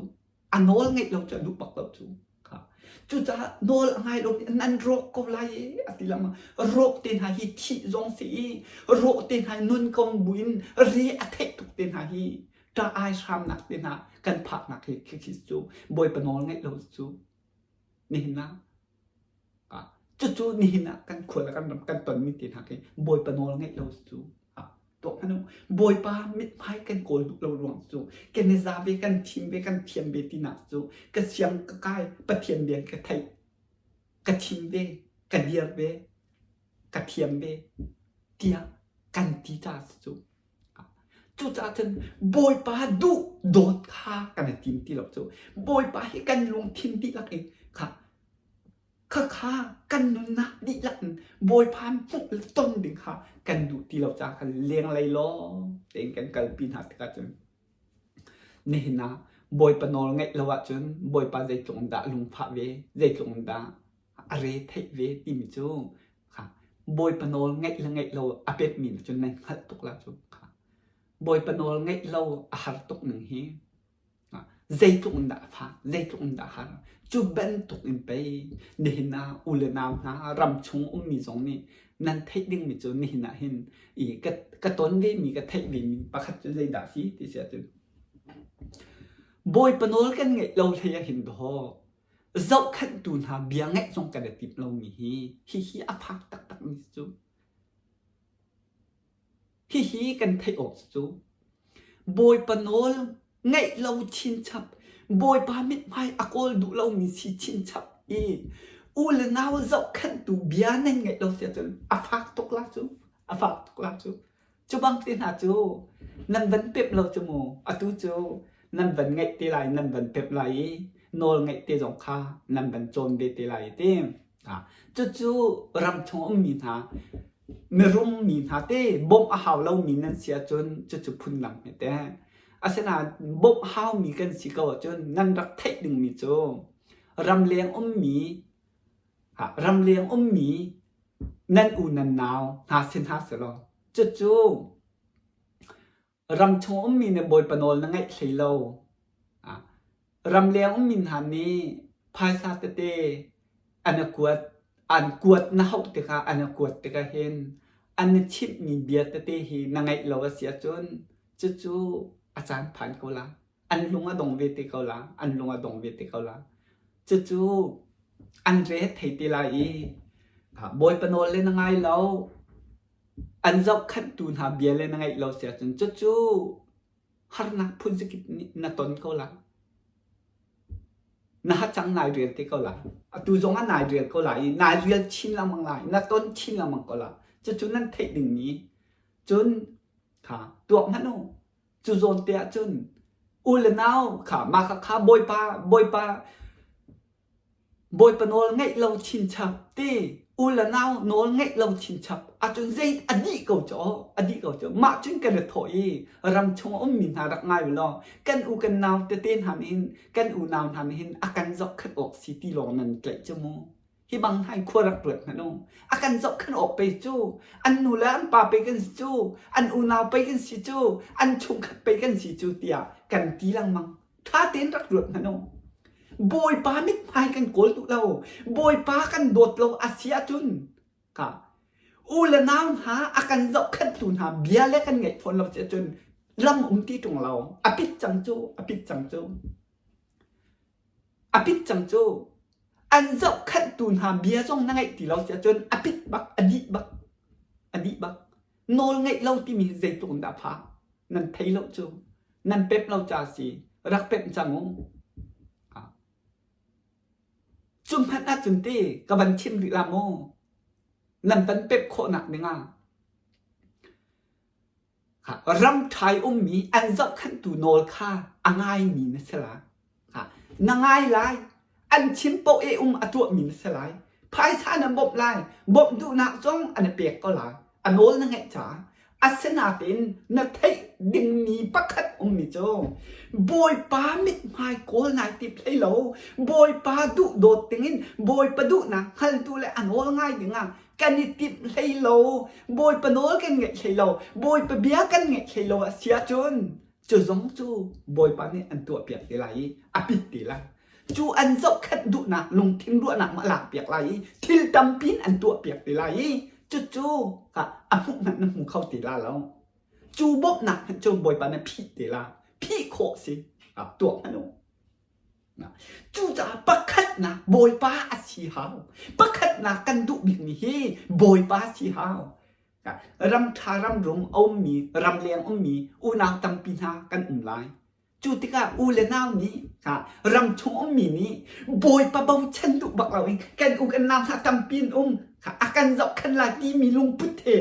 a nawl ngaih lo cu a duh bak lo cu kha cucaah nawl a ngai lo nan rawk ko lai e a ti lengmang rawk te hna hi thih zong si i rawh te hna nun ko buin re a theih tuk te hna hi. Ṭah ai hramnak te hna kan phaknak hi khi cu Bawipa nawl ngaih lo cu nihin ah cucu nihin ah kan khua le kan ram kan tonmi te hna khi Bawipa nawl ngaih lo cu tuah hmanh u. Bawipa mithmai kan kawl duh lo ruang cu kan i za ve kan thim ve kan thiam ve tinak cu ka siang ka kai Pathian bia ka theih ka thim ve ka dir ve ka thiam ve tiah kan ti ca si cu. Cucaah cun Bawipa duh dawt kha kan i tim ti lo cu. Bawipa hi kan lungthin dihlak in kha khakha kan nunnak dihlak in Bawipa hmuh le ton ding kha kan duh ti lo caah khan lenglei lawng tein kan kalpi hna tikah cun nihin ah Bawipa nawl ngaih lo ahcun Bawipa zeitluk in dah lungfah ve, zeitluk in dah a re theih ve timi cu kha Bawipa nawl ngaih le ngaih lo a pekmi nih cun nan hngalh tuk la cu kha Bawipa nawl ngaih lo a har tuk ning hi zeitluk in dah a fah zeitluk in dah a har cu bantuk in pei nihin ah u le nau hna ram chung ummi zong nih nan theih dingmi cu nihin ah hin i ka ka ton vemi ka theih vemi pakhat cu zeidah si ti si ahcun Bawipa nawl kan ngaih lo hlei ah hin dawh zohkhenhtu hna bia ngaih zong kan i timh lomi hi hihi a fak taktakmi cu hihi kan theih awk cu Bawipa nawl ngaih lo chinchap Bawipa mithmai a kawl duh lomi si chinchap i u le nau zohkhenhtu bia nan ngaih lo si ahcun a fak tuk la cu a fak tuk la cu Cu bang te hna cu nan van pemh lo cu mu. Atu cu nan van ngaih te lai, nan van pemh lai i nawl ngaih te zong kha nan van cawn ve te lai ti. Cucu ram chung ummi hna, mirum mi hna te bawmh a hau lomi nan si ahcun cucu phundang hme te. Asinain bawmh haumi kan si ko ahcun nan rak theih dingmi cu ramleng ummi ramleng ummi nan u nan nau hna sin hna selaw cucu ram chung ummi nih Bawipa nawl na ngaih hlei lo. Ramleng ummi hna nih phaisa tete an i kuat an kuat na hauh tikah an i kuat tikah hin an i chimhmi bia tete hi na ngaih lo a si ahcun cucu a caan phan ko la. An lung a dong ve te ko la. An lung a dong ve te ko la. Cucu an re thei te lai i Bawipa nawl le na ngai lo, an zohkhenhtu hna bia le na ngaih lo si ahcun cucu harnak phun zakip nih na ton ko lai. Na hacang nai rial te ko lai. Atu zong ah nai rial ko lai i nai rial chin lengmang lai. Na ton chin lengmang ko lai. Cucu nan theih dingmi cun kha tuak hmanh u. Cu zawn te ah cun u le nau kha mah kha kha Bawipa Bawipa Bawipa nawl ngaih lo chinchap ti u le nau nawl ngaih lo chinchap ahcun zei a dih ko cu a dih ko cu mah cun kan i thawh i ram chung a ummi hna rak ngai u law kan u kan nau tete hna nih hin kan unau hna nih hin a kan zohkhenh awk si ti lawng nan tlaih cu mu. Hi bang hai khua rak ruat hmanh u. A kan zohkhenh awk pei cu, an nu le an pa pei kan si cu, an unau pei kan si cu, an chungkhat pei kan si cu tiah kan ti lengmang. Ṭha tein rak ruat hmanh u. Bawipa mithmai kan kawl duh lo. Bawipa kan dawt lo a si ahcun ka u le nau hna a kan zohkhenhtu hna bia le kan ngaih fawn lo si ahcun lam um ti ṭung lo. A pit cang cu, a pit cang cu. A pit cang cu. An zohkhenhtu hna bia zong na ngaih ti lo si ahcun a pit bak, a dih bak, a dih bak. Nawl ngeih lo timi hi zeitluk in dah phak? Nan thei lo cu. Nan pemh lo ca si. Rak pemh cang u. Cu hmanh ahcun ti ka van chim rih la mu. Nan van pemh khawhnak dingah Ram ṭhai ummi an zohkhenhtu nawl kha a ngaimi na si lai. Na ngai lai. An chim paoh i um a tuahmi na si lai. Phaisa na bawmh lai. Bawmh duhnak zong an i pek ko lai. A nawl na ngeih caah. Asinain na theih dingmi pakhat ummi cu Bawipa mithmai kawl nai tip hlei lo. Bawipa duh dawt dingin Bawipa duhnak hngaltu le a nawl ngai dingah kan i timh hlei lo bawipa nawl kan ngaih hlei lo bawipa bia kan ngaih hlei lo a si ahcun cu zong cu bawipa nih an tuahpiak te lai i a pit te lai cu an zohkhenh duhnak lungthin ruahnak ma lak piak lai i thil tampi in an tuahpiak te lai i cucu a hmuh hmanh na hmu kho te la lo cu bawmhnak hmanh cu bawipa nih phih te la. Phih khawh si. Tuak hmanh u. Cucaah pakhatnak Bawipa a si hau. Pakhatnak kan duh bikmi hi Bawipa si hau. Ram ṭha ram rum a ummi, ramleng ummi unau tampi hna kan um lai. Cu tikah u le nau nih ram chung ummi nih Bawipa bochan duh bak loin kan u kan nau hna tampi an um a kan zohkhenh lai timi lungput he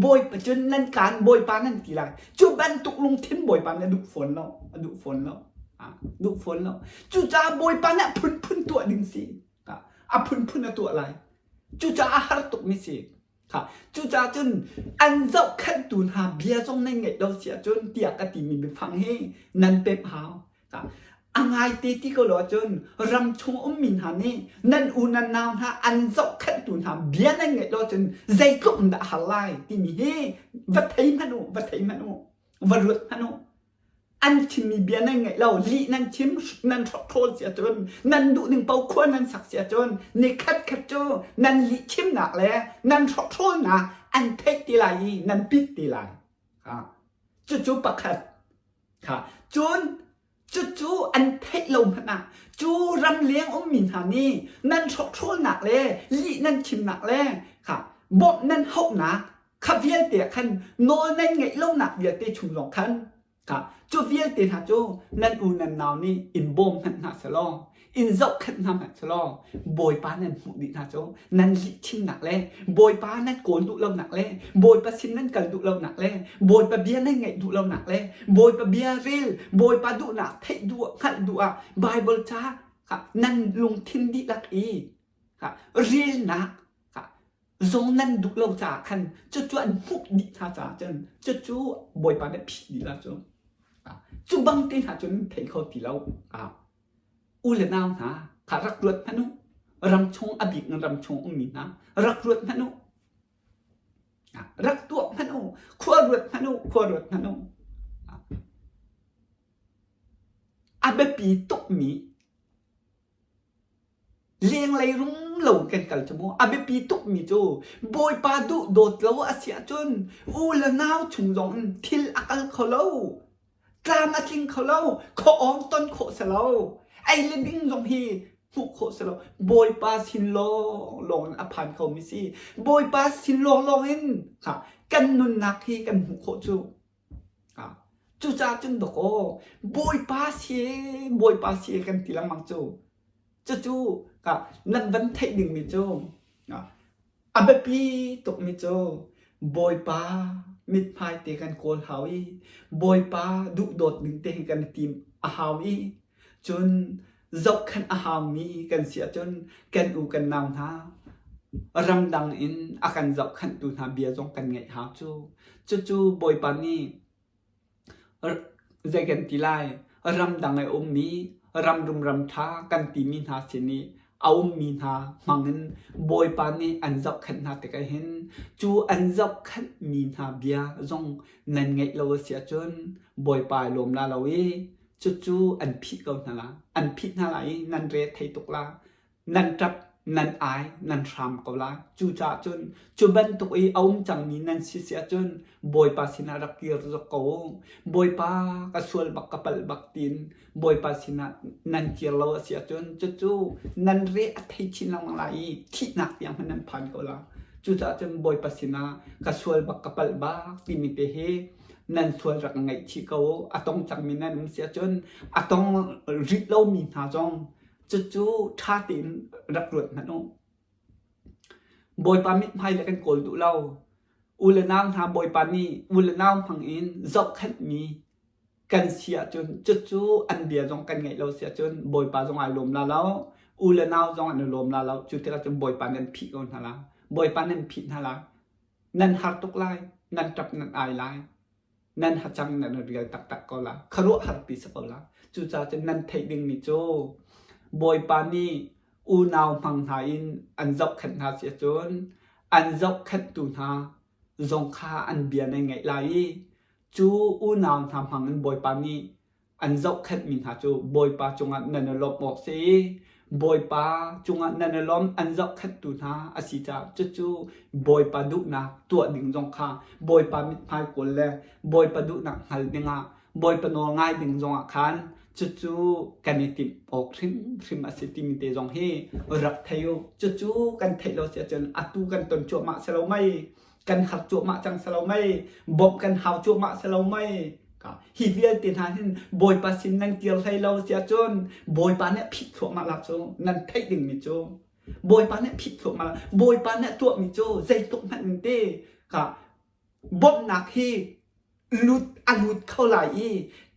Bawipa cun nan kaan Bawipa nan ti lai. Cu bantuk lungthin Bawipa nih a duh fawn lo. A duh fawn lo. Duh fawn lo. Cucaah Bawipa nih a phunphun tuah ding si. A phunphun a tuah lai. Cucaah a har tukmi si. Cucaah cun an zohkhenhtu hna bia zong nan ngaih lo si ahcun tiah ka timi biafang hi nan pemh hau. A ngaite ti ko lo ahcun ram chung ummi hna nih nan u nan nau hna an zohkhenhtu hna bia nan ngaih lo ahcun zeitluk in dah a har lai timi hi va thei hmanh u, va thei hmanh u, va ruat hmanh u. An chimmi bia nan ngaih lo, lih nan chim, nan hrokhrol si ahcun, nan duh ning paoh khua nan sak si ahcun, ni khatkhat cu nan lih chimnak le nan hrokhrolnak an theih ti lai i nan pit ti lai. Cucu pakhat. Cun cucu an theih lo hmanh ah cu ramleng ummi hna nih nan hrokhrolnak le lih nan chimnak le bawmh nan hauhnak Kha vialte ah khan nawl nan ngeih lonak vialte chung zong khan kha cu vialte hna cu nan u nan nau nih in bawm hmanh hna selaw in zohkhenh hna hmanh selaw Bawipa nan hmuh dih hna cu nan lihchimnak le Bawipa nan kawl duh lonak le Bawipa sin nan kal duh lonak le Bawipa bia nan ngaih duh lonak le Bawipa bia rel Bawipa duhnak theih duh ah hngalh duh ah Bible ca kha nan lungthin dihlak i kha relnak kha zong nan duh lo caah khan cucu an hmuh dih hna caah cun cucu Bawipa nih phih dih la cu. Cu bang te hna cun thei kho ti lo. U le nau hna kha rak ruat hmanh u. Ram chung a bik in ram chung ummi hna rak ruat hmanh u. Rak tuah hmanh u. Khua ruat hmanh u. Khua ruat hmanh u. A biapi tukmi Lenglei rumlo kan kal cu mu. A biapi tukmi cu Bawipa duh dawt lo a si ahcun u le nau chung zong in thil a kal kho lo. Tlam a tling kho lo. Khuaawng ton khawh si lo. Ei le ding zong hi hmuh khawh si lo. Bawipa sin lawnglawng in a phan khomi si. Bawipa sin lawnglawng in kan nunnak hi kan hmuh khawh cu. Cucaah cun dawkaw Bawipa si Bawipa si kan ti lengmang cu. Cucu nan van theih dingmi cu a biapi tukmi cu Bawipa mithmai te kan kawl hau i Bawipa duhdawt ding te hi kan i tim a hau i cun zohkhenh a haumi kan si ahcun kan u kan nau hna ramdang in a kan zohkhenhtu hna bia zong kan ngaih hau cu. Cucu Bawipa nih zei kan ti lai ramdang i a ummi ram rum ram ṭha kan timi hna sin i a ummi hna hmangin Bawipa nih an zohkhenh hna tikah hin cu an zohkhenhmi hna bia zong nan ngaih lo a si ahcun Bawipa ai lawm la lo i cucu an phih ko hna la. An phih hna lai i nan re thei tuk la. Nan ṭap, nan ai, nan hram ko lai. Cucaah cun cu bantuk i a um cangmi nan si si ahcun Bawipa sinah rak kir zok ko u. Bawipa ka sual bak ka palh bak tiin Bawipa sinah nan kir lo a si ahcun cucu nan re a thei chin lengmang lai i thihnak tiang hmanh nan phan ko la. Cucaah cun Bawipa sinah ka sual bak ka palh bak timi te hi nan sual rak ngaihchih ko u. A tong cangmi nan um si ahcun a tong rih lomi hna zong cucu ṭha tein rak ruat hmanh u. Bawipa mithmai le kan kawl duh lo. U le nau hna Bawipa nih u le nau hmang in zohkhenhmi kan si ahcun cucu an bia zong kan ngaih lo si ahcun Bawipa zong ai lawm la lo. U le nau zong an i lawm la lo. Cu tikah cun Bawipa nan phih ko hna la. Bawipa nan phih hna la. Nan har tuk lai. Nan ṭap nan ai lai. Nan hacang nan rial taktak ko la. Khuaruahharpi si ko la. Cucaah cun nan theih dingmi cu Bawipa nih unau hmang hna in an zohkhenh hna si ahcun an zohkhenhtu hna zong kha an bia nan ngaih lai i cu unau hna hmang in Bawipa nih an zohkhenhmi hna cu Bawipa cungah nan i lawmh awk si i Bawipa cungah nan i lawm an zohkhenhtu hna a si caah cucu Bawipa duhnak tuah ding zong kha Bawipa mithmai kawl le Bawipa duhnak hngal dingah. Bawipa nawl ngai ding zongah khan cucu kan i timh awk hrimhrim a si timi te zong hi rak thei u. Cucu kan theih lo si ahcun atu kan ton cuahmah si lo mei, kan har cuahmah cang si lo mei, bawmh kan hau cuahmah si lo mei. Hi vialte hna hin Bawipa sin nan kir hlei lo si ahcun Bawipa nih a phit thluahmah la cu nan theih dingmi cu Bawipa nih phit thluahmah Bawipa nih a tuahmi cu zeitluk hmanh in te ka bawmhnak hi lut a lut kho lai i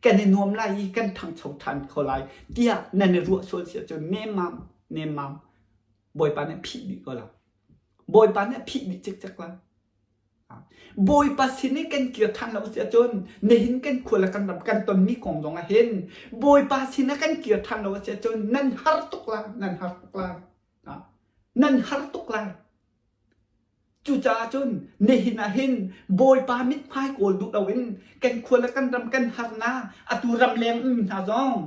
kan i nuam lai i kan ṭhangcho ṭhan kho lai tiah nan i ruah sual si ahcun nemmam nemmam Bawipa nih phih dih ko lai. Bawipa nih phih dih cikcek lai. Bawipa sin i kan kir ṭhan lo si ahcun nihin kan khua le kan ram kan tonmi kong zong ah hin Bawipa sin ah kan kir ṭhan lo si ahcun nan har tuk lai nan har tuk lai nan har tuk lai Cucaah cun nihin ah hin Bawipa mithmai kawl duh loin kan khua le kan ram kan harnak atu ramleng ummi hna zong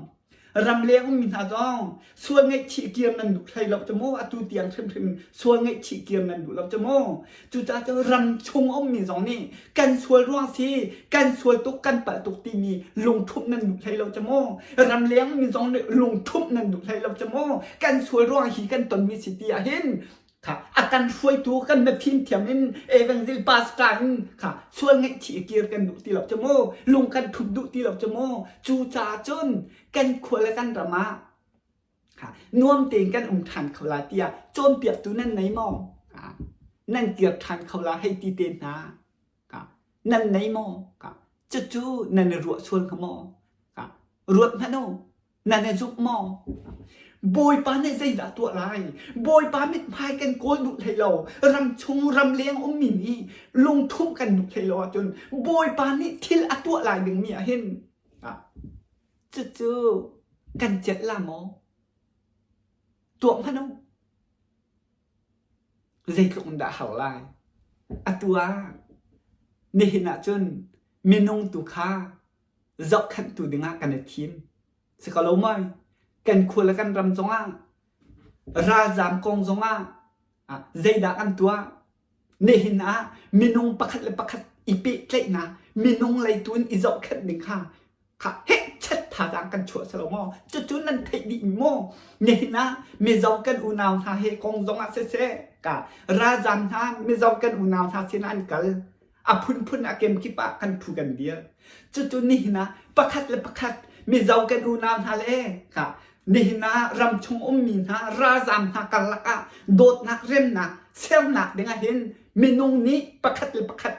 ramleng ummi hna zong sual ngaihchih kir nan duh hlei lo cu mu atu tiang hrimhrim sual ngaihchih kir nan duh lo cu mu cucaah cun ram chung ummi zong nih kan sual ruang si kan sual tuk kan palh tuk timi lungthumh nan duh hlei lo cu mu ramleng ummi zong nih lungthumh nan duh hlei lo cu mu kan sual ruang hi kan tonmi si ti ah hin Kha a kan hruaitu kan na fimthiam in evangel pastor in kha sual ngaihchih kir kan duh ti lo cu mu lung kan thut duh ti lo cu mu cu caah cun kan khua le kan ram ah kha nuam tein kan um ṭhan kho lai tiah cawnpiaktu nan nei maw nan kir ṭhan kho lai hei ti te hna nan nei maw cucu nan i ruah sual hnga maw ruat hmanh u Nan i zumh maw? Bawipa nih zeidah tuah lai? Bawipa mithmai kan kawl duh hlei lo. Ram chung ramleng ummi nih lungthumh kan duh hlei lo ahcun Bawipa nih thil a tuah lai dingmi ah hin cucu kan celh la maw? Tuah hmanh u. Zeitluk in dah har lai? Atu ah nihin ah cun minung tu kha zohkhenhtu dingah kan i thim. Si ko lo maw? Kan khua le kan ram zongah ralzaam kong zongah zeidah kan tuah? Nihin ah minung pakhat le pakhat i pehtlaihnak minung lei tu in i zohkhenh ding kha kha hehchet thazaang kan chuah si lo maw? Cucu nan theih dih mi maw? Nihin ah Mizo kan unau hna he kong zongah siseh ka ralzaam hna Mizo kan unau hna sinah an kal. A phunphun a kemkip ah kan phu kan dir. Cucu nihin ah pakhat le pakhat Mizo kan unau hna le kha nihin ah ramchung ummi hna ralzaam hna karlak ah dawtnak remnak sernak ding ah hin minung nih pakhat le pakhat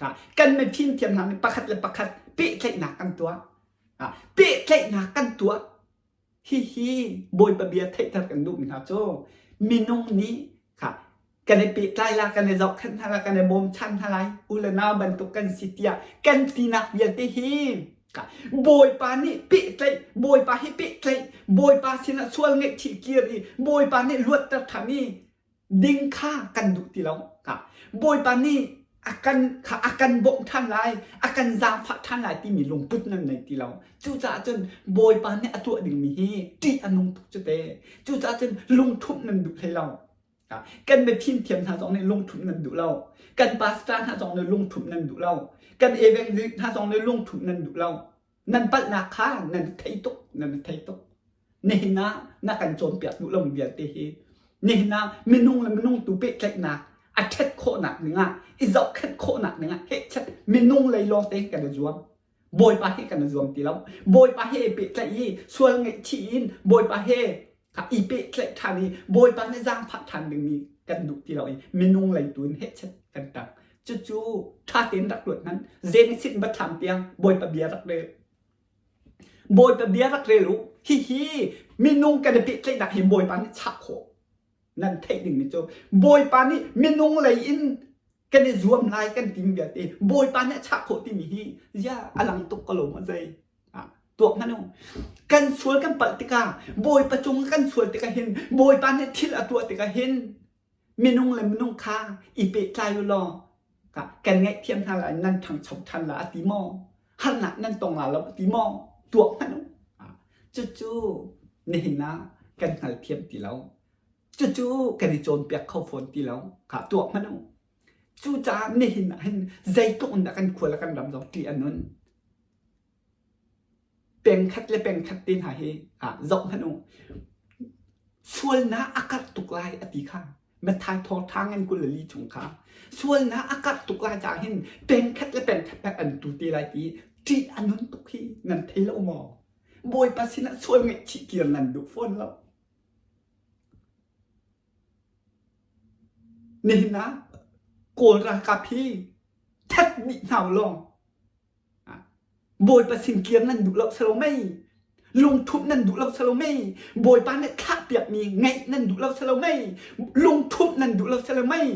kha kan mifim thiam hna nih pakhat le pakhat pehtlaihnak kan tuah. Pehtlaihnak kan tuah. Hihi Bawipa bia theihter kan duhmi hna cu minung nih kha kan i pehtlai la, kan i zohkhenh hna la, kan i bawmchan hna lai, u le nau bantuk kan si tiah kan tinak vialte hi kha Bawipa nih pehtlaih, Bawipa hi pehtlaih, Bawipa sinah sual ngaihchih kir i Bawipa nih luatter ṭhan i ding kha kan duh ti lo. Bawipa nih a kan kha a kan bawmh ṭhan lai, a kan zaangfah ṭhan lai timi lungput nan nei ti lo. Cucaah cun Bawipa nih a tuah dingmi hi ṭih a nung tuk cu te. Cucaah cun lungṭhumh nan duh hlei lo. Kan mifim thiam hna zong nih lungṭhumh nan duh lo. Kan pastor hna zong nih lungṭhumh nan duh lo. Kan evangelist hna zong nih lungṭhumh nan duh lo. Nan palhnak kha nan thei tuk, nan thei tuk. Nihin ah na kan cawnpiak duh lomi vialte hi nihin ah minung le minung tu pehtlaihnak a ṭhat khawhnak dingah i zohkhenh khawhnak dingah hehchet minung lei lawng te kan i zuam. Bawipa he kan i zuam ti lo. Bawipa he i pehtlaih i sual ngaihchih in Bawipa he i pehtlaih ṭhan i Bawipa nih zaangfah ṭhan dingmi kan duh ti lo i minung lei tu in hehchet kan ṭang. Cucu ṭha tein rak ruat hmanh. Genesis biathlam tiang Bawipa bia rak rel. Bawipa bia rak rel u. Hihi minung kan i pehtlaihnak hi Bawipa nih chah khawh. Nan theih dingmi cu Bawipa nih minung lei in kan i zuam lai kan timi vialte Bawipa nih a chah khawh timi hi zia a lang tuk ko lo maw zei? Tuak hmanh u. Kan sual kan palh tikah Bawipa cung kan sual tikah hin Bawipa nih thil a tuah tikah hin minung le minung kha i pehtlai u law kan ngaihthiam hna lai nan ṭhangcho ṭhan la a ti maw? Harnak nan tong la lo a ti maw? Tuak hmanh u. Cucu nihin ah kan hngalthiam ti lo. Cucu kan i cawnpiak kho fawn ti lo. Kha tuak hmanh u. Cucaah nihin ah hin zeitluk in dah kan khua le kan ram zong ṭih a nun. Pengkhat le pengkhat te hna hi ah zoh hmanh u. Sualnak a karh tuk lai a ti kha. Matthai thawngṭha ngan 24 chung kha sualnak a karh tuk lai caah hin pengkhat le pengkhat hmanh an tu te lai ti ṭih a nun tuk hi nan thei lo maw? Bawipa sinah sual ngaihchih kir nan duh fawn lo. Nihin ah Kawl ralkap hi that dih hna u law Bawipa sin kir nan duh lo salo mei? Lungthumh nan duh lo salo mei? Bawipa nih thlahpiakmi ngeih nan duh lo salo mei? Lungthumh nan duh lo salo mei?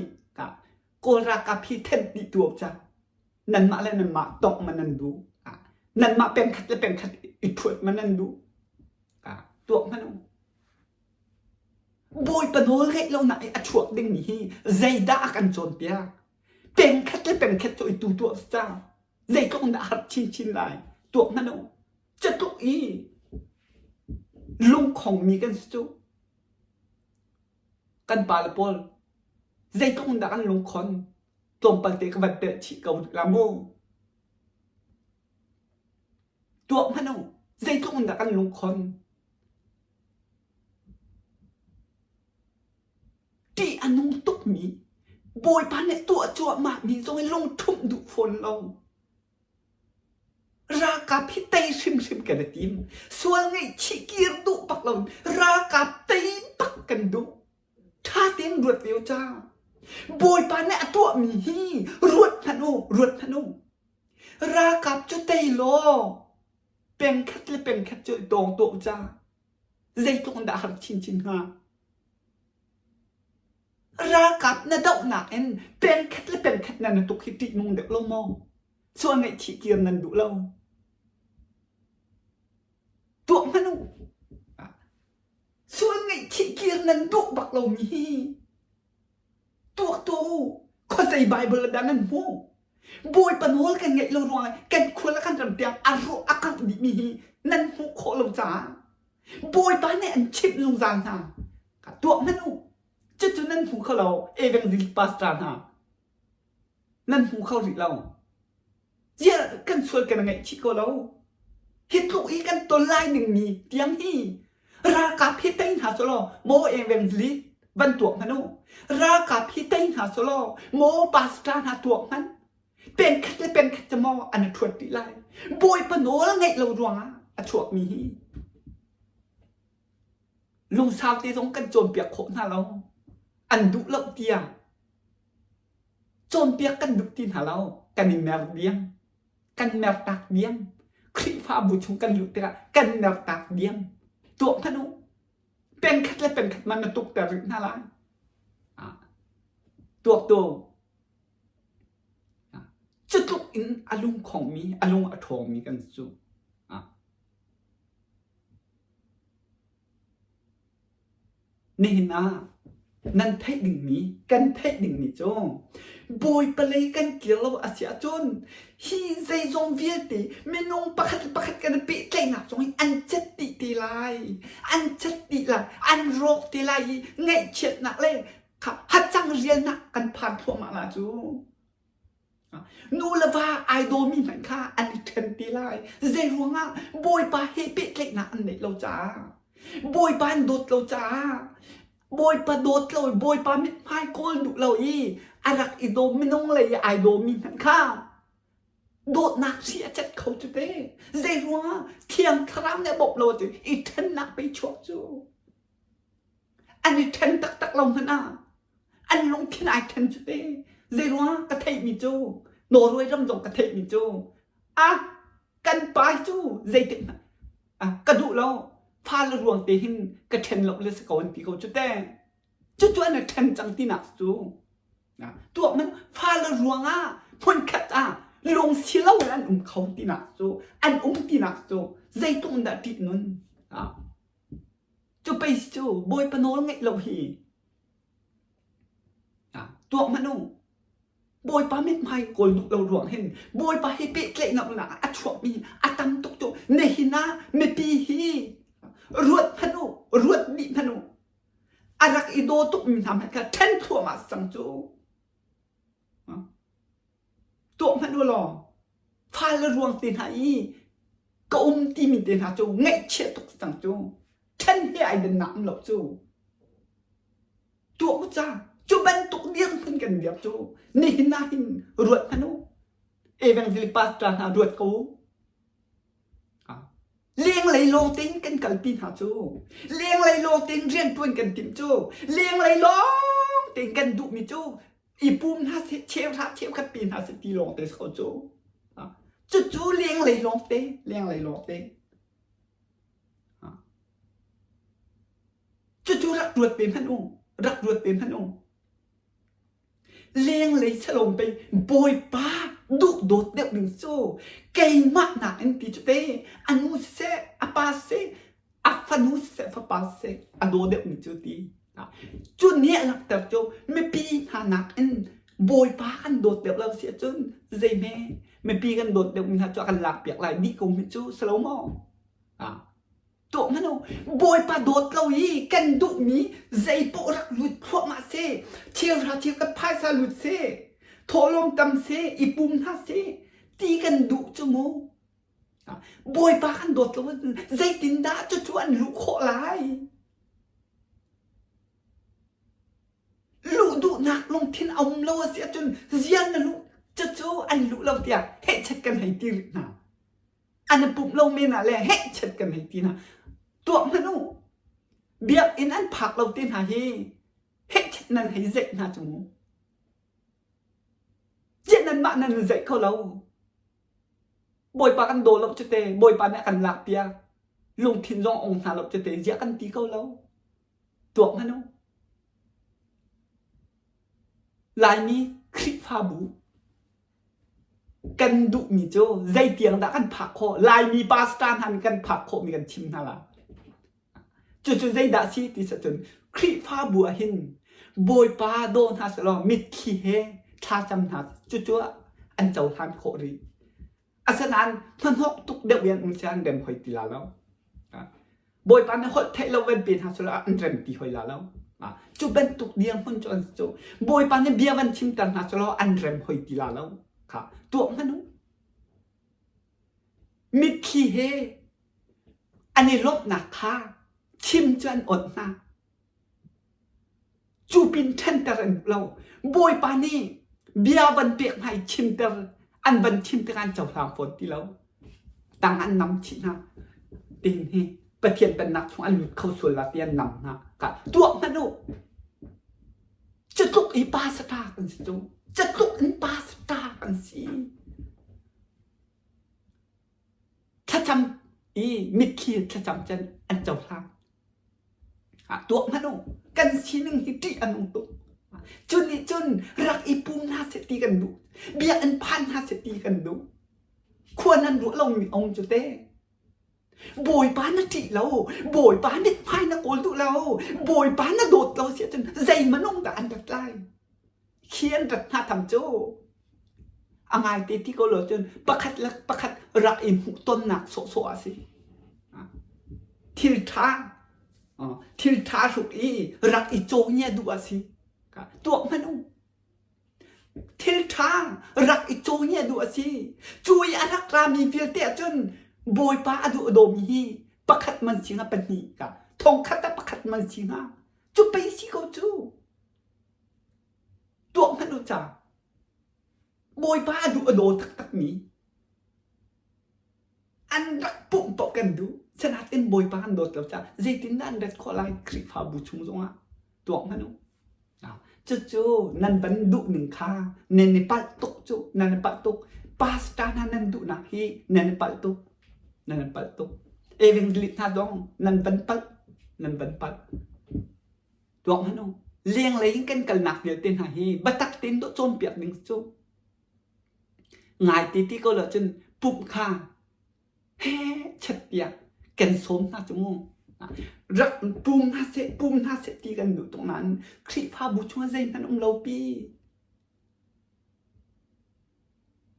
Kawl ralkap hi thenh dih tu awk ca. Nanmah le nanmah tongh ma nan duh. Nanmah pengkhat le pengkhat i ṭhuat ma nan duh. Tuak hmanh u. Bawipa nawl ngeih lonak i a chuak dingmi hi zeidah a kan cawnpiak? Pengkhat le pengkhat cu i tu tuah ca. Zeitluk in dah a har chinchin lai? Tuak hmanh u. Catluk i lungkhongmi kan si cu. Kan pale pawl zeitluk in dah kan lungkhon? Tlawmpal te ka van telh chih ko la mu. Tuak hmanh u. Zeitluk in dah kan lungkhon? Ṭih a nung tukmi Bawipa nih tuah cuahmahmi zong hi lungṭhumh duh fawn lo. Ralkap hi tei hrimhrim kan i tim. Sual ngaihchih kir duh bak lo ralkap tei bak kan duh. Ṭha tein ruat ve u ca. Bawipa nih a tuahmi hi ruat hmanh u, ruat hmanh u. Ralkap cu tei law pengkhat le pengkhat cu i tawng tuah u ca. Zeitluk in dah a har chinchin hnga? Ralkap na dohnak in pengkhat le pengkhat nan i tuk hi ṭihnung deuh lo maw? Sual ngaihchih kir nan duh lo. Tuah hmanh u. Sual ngaihchih kir nan duh bak lomi hi tuak tuah u. Khuazei Bible dah nan hmuh? Bawipa nawl kan ngeih lo ruangah kan khua le kan ram tiang a rawh a kangh dihmi hi nan hmuh khawh lo caah Bawipa nih an chimh zungzal hna. Tuah hmanh u. Cucu nan hmu kho lo evangelist pastor hna. Nan hmu kho rih lo. Ziah kan sual kan ngaihchih ko lo. Hi tluk i kan ton lai dingmi tiang hi ralkap hi tei hna selaw maw evangelist van tuak hmanh u. Ralkap hi tei hna selaw maw pastor hna tuak hmanh. Pengkhat le pengkhat cu maw an i ṭhuat dih lai. Bawipa nawl ngeih lo ruangah a chuakmi hi lungsau te zong kan cawnpiak khawh hna lo. An duh lo tiang cawnpiak kan duh ti hna lo. Kan i mer diam. Kan mertak diam. Khrihfabu chung kan luh tikah kan mertak diam. Tuah hmanh u. Pengkhat le pengkhat man na tukter rih hna lai. Tuak tu. Cutluk in a lungkhongmi, a lung a ṭhawngmi kan si cu. Nihin ah nan theih dingmi, kan theih dingmi cu Bawipa lei kan kir lo a si ahcun hi zeizong vialte minung pakhat le pakhat kan i pehtlaihnak zong hi an cet dih te lai. An cet dih lai, an rawk te lai i ngaihchiatnak le hacang rialnak kan phan thluahmah la cu. Nu le va ai dawmi hmanh kha an i ṭhen te lai. Zei ruangah Bawipa he pehtlaihnak an neih lo caah, Bawipa an dawt lo caah, Bawipa dawt lo i Bawipa mithmai kawl duh lo i a rak i daw minung lei i ai dawmi hmanh kha dawtnak hri a cet kho cu te. Zei ruangah Thiang Thlarau nih a bawmh lo ahcun i ṭhennak pei chuak cu. An i ṭhen taktak lo hmanh ah an lungthin ai ṭhen cu te. Zeiruang ka theihmi cu Norway ram zong ka theihmi cu ah kan pa cu zeitik hmanh ah ka duh lo fale ruang te hin ka ṭhen lo le si ko an ti ko cu te. Cucu an i ṭhen cang tinak cu tuah man fale ruangah hmunkhat ah lung si lo in an um kho tinak cu an um tinak cu zeitluk in dah ṭih nun ah Cu pei cu Bawipa nawl ngeih lo hi tuak hmanh u. Bawipa mithmai kawl duh lo ruang hin Bawipa hi pehtlaihnak ah a chuakmi a tam tuk cu nihin ah mipi hi ruat hmanh u, ruat dih hmanh u. A rak i daw tukmi hna hmanh kha ṭhen thluahmah cang cu. Tuah hmanh u law fale ruang te hna i. Ka um timi te hna cu ngaihchia tuk cang cu. Ṭhen he ai dannak um lo cu. Tuah u ca. Cu bantuk dirhmun kan dir cu nihin ah hin ruat hmanh u. Evangel pastor hna ruat ko u. Lenglei lawng tein kan kalpi hna cu. Lenglei lawng tein rianṭuan kan timh cu. Lenglei lawng tein kan duhmi cu i pum hna seh, cheuhra cheukhat pe hna seh ti lawng te si ko cu. Cucu lenglei lawng te, lenglei lawng te. Cucu rak ruat ve hmanh u, rak ruat ve hmanh u. Lenglei salawm pei Bawipa duhdawt deuh ding cu keimah nakin ti cu te a nu siseh a pa siseh a fanu siseh fapa siseh a daw deuhmi cu ti. Cu nih a langhter cu mipi hna nakin Bawipa kan dawt deuh lo si ahcun zeihme mipi kan dawt deuhmi hna cu a kan lakpiak lai dih ko mi cu si lo maw? Tuah hmanh u, Bawipa dawt lo i kan duhmi zeipaoh rak lut thluahmah seh, thilhra thil kan phaisa lut seh, thawhlawm tam seh, i pum hna seh, ti kan duh cu mu. Bawipa kan dawt lo ahcun zeitindah cucu an luh khawh lai? Luh duhnak lungthin a um lo a si ahcun zian na luh cucu an luh lo tiah hehchet kan hei ti rih hna. An i pumh lo men ah le hehchet kan hei ti hna. Tuah hmanh u. Biakinn an phak lo te hna hi hehchet nan hei zeih hna cu mu. Ziah nanmah nan i zeih kho lo. Bawipa kan daw lo cu te, Bawipa nih a kan lakpiak. Lungthin zong ong hna lo cu te, ziah kan ti ko lo. Tuak hmanh u. Laimi Khrihfabu kan duhmi cu zeitiang dah kan phak khawh Laimi pastor hna nih kan phak khawhmi kan chim hna lai. Cucu zeidah si ti cun Khrihfabu ah hin Bawipa daw hna sehlaw mitthli he thlacam hna cucu an cohlan khawh rih. Asinain hnahnawk tuk deuh in an um si an rem hoi ti la lo. Bawipa nih holh theih lo van pe hna sehlaw an rem ti hoi la lo. Cu bantuk dirhmun cu an si cu. Bawipa nih bia van chimter hna sehlaw an rem hoi ti la lo. Kha tuah hmanh u. Mitthli he an i lawmhnak kha chim cu an awnh hna. Cu pin ṭhenter an duh lo. Bawipa nih bia van pek hna i chimter an van chim tikah an cohlang fawn ti lo. Tang an nam chih hna. Tin hi Pathian pennak chung an lut kho sual la ti an nam hna. Ka tuah hmanh u. Catluk i pa sata kan si cu. Catluk in pa sata kan si. Thlacam i mitthli thlacam cun an cohlang. Tuah hmanh u, kan sining hi ṭih a nung tuk. Cu nih cun rak i pum hna seh ti kan duh. Biakinn phan hna seh ti kan duh. Khua nan ruah lomi a um cu te. Bawipa na ṭih lo, Bawipa mithmai na kawl duh lo, Bawipa na dawt lo si ahcun zei minung dah an rat lai? Khi an rat hna tham cu a ngaite ti ko lo cun pakhat le pakhat rak i hmuhtonnak sawhsawh a si. Thil ṭha thil ṭha hruk i rak i caw duh a si. Tuah hmanh u. Thil ṭha rak i caw duh a si. Cu i a rak rami vialte ahcun Bawipa a duh a dawmi hi pakhat man si hnga pahnih ka thongkhat ah pakhat man si hnga. Cu pei si ko cu. Tuah hmanh u ca. Bawipa a duh a daw taktakmi an rak pumh paoh kan duh. Sinain Bawipa an dawt lo caah zeitindah an rat khawh lai Khrihfabu chung zongah tuak hmanh u. Cucu nan van duh ning kha nan i palh tuk cu nan i palh tuk. Pastor hna nan duhnak hi nan i palh tuk. Nan i palh tuk. Evangelist hna zong nan van palh. Nan van palh. Tuak hmanh u. Lenglei in kan kalnak vialte hna hi biatak tein dawh cawnpiak ding cu ngai ti ti ko lo cun pumh kha he chet tiah kan sawm hna cu mu. Rak pum hna seh, pum hna seh ti kan duh tuk nain Khrihfabu chungah zeihmanh um lo pi.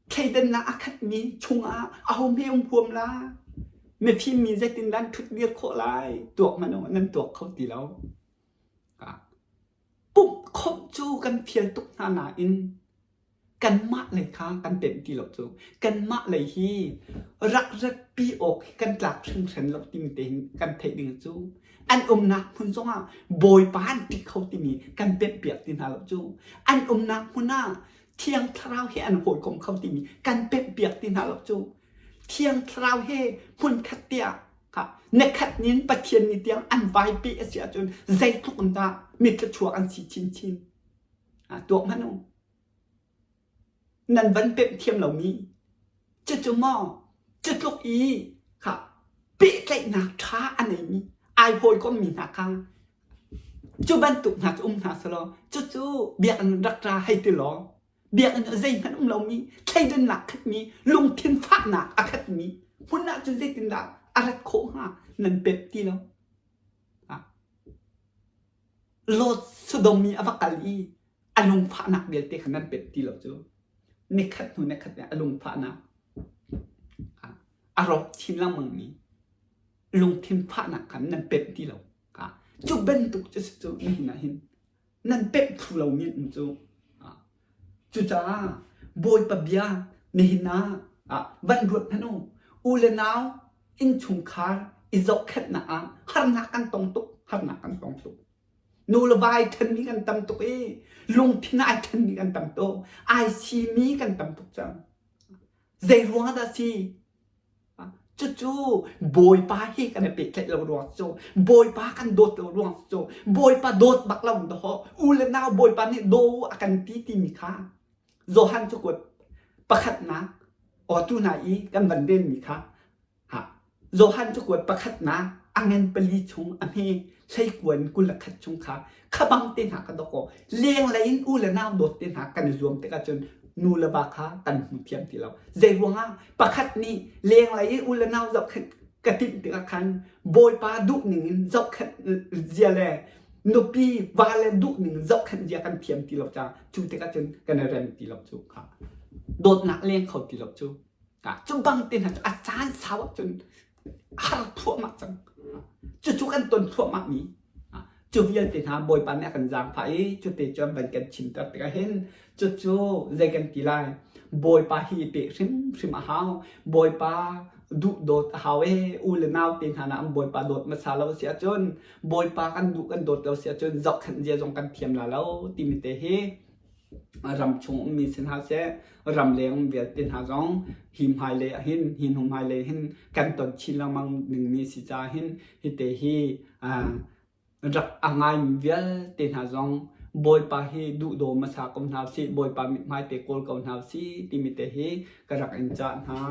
Thleidannak a khatmi chungah ahohme um huam la? Mifim mi zeitindah an ṭhutdir khawh lai? Tuak hmanh u, nan tuak kho ti lo. Pumh khawmh cu kan fial tuk hna nain. Kanmah lei kha kan pemh ti lo cu. Kanmah lei hi rak ratpi awk hi kan tlak hringhran lo timi te hin kan theih ding cu. An umnak hmun zongah Bawipa an ṭih kho timi kan pemhpiak ti hna lo cu. An umnak hmun ah Thiang Thlarau he an hawikom kho timi kan pemhpiak ti hna lo cu. Thiang Thlarau he hmunkhat tiah nikhat nin Pathian ni tiang an vai pe a si ahcun zeitluk in dah mitthluachuak an si chinchin. Tuak hmanh u. Nan van pemh thiam lomi cucu maw cutluk i kha pehtlaihnak ṭha a neimi ai hawikommi hna kha cu bantuk hna cu um hna selaw cucu biakinn rak ra hei ti law biakinn ah zeihmanh um lomi thleidannak khatmi lungthin fahnak a khatmi hmun ah cun zeitindah a rat khawh hnga nan pemh ti lo. Lot Sodom i a va kal i a lungfahnak vialte kha nan pet ti lo cu nikhat hnu nikhat a lungfahnak a rawk chin lengmang mi lungthin fahnak kha nan pet ti lo cu bantuk cu si cu nihin ah hin nan pet thlu lo mi um cu cucaah Bawipa bia nihin ah van ruat hmanh u u le nau innchungkhar i zohkhenhnak ah harnak kan tong tuk harnak kan tong tuk Nu le va ai ṭhenmi kan tam tuk i lungthin ai ṭhenmi kan tam tuk. Ai simi kan tam tuk cang. Zei ruang ah dah si? Cucu Bawipa hi kan i pehtlaih lo ruang cu Bawipa kan dawt lo ruang cu Bawipa dawt bak lo dawh u le nau Bawipa nih daw a kan ti timi kha Johan cakuat pakhatnak aw tu hna i kan van relmi kha Johan cakuat pakhatnak a ngan pali chung a hme hleikuan 21 chung kha kha bang te hna ka dawk aw lenglei in u le nau dawt te hna kan i zuam tikah cun nu le va kha kan hmu thiam ti lo. Zei ruangah pakhat nih lenglei i u le nau zohkhenh ka timh tikah khan Bawipa duh ning in zohkhenh zia le nupi va le duh ning in zohkhenh zia kan thiam ti lo caah cu tikah cun kan i rem ti lo cu kha dawtnak leng kho ti lo cu Cu bang te hna cu a caan sau ahcun har thluahmah cang. Cucu kan ton thluahmah mi. Cu vialte hna Bawipa nih a kan zaangfah i cute cu an van kan chimter tikah hin cucu zei kan ti lai Bawipa hi i peh hrimhrim a hau. Bawipa duh dawt a hau ee u le nau te hna na an Bawipa dawt hmasa lo si ahcun Bawipa kan duh kan dawt lo si ahcun zohkhenh zia zong kan thiam la lo timi te hi ram chung ummi si hna seh ramleng vialte hna zong hi hmailei ah hin hi hnu hmailei hin kan ton chin lengmang dingmi si caah hin hite hi rak a ngaimi vialte hna zong Bawipa hi duhdaw hmasa ko hna usih Bawipa mithmai te kawl ko hna usih timi te hi ka rak in cah hna.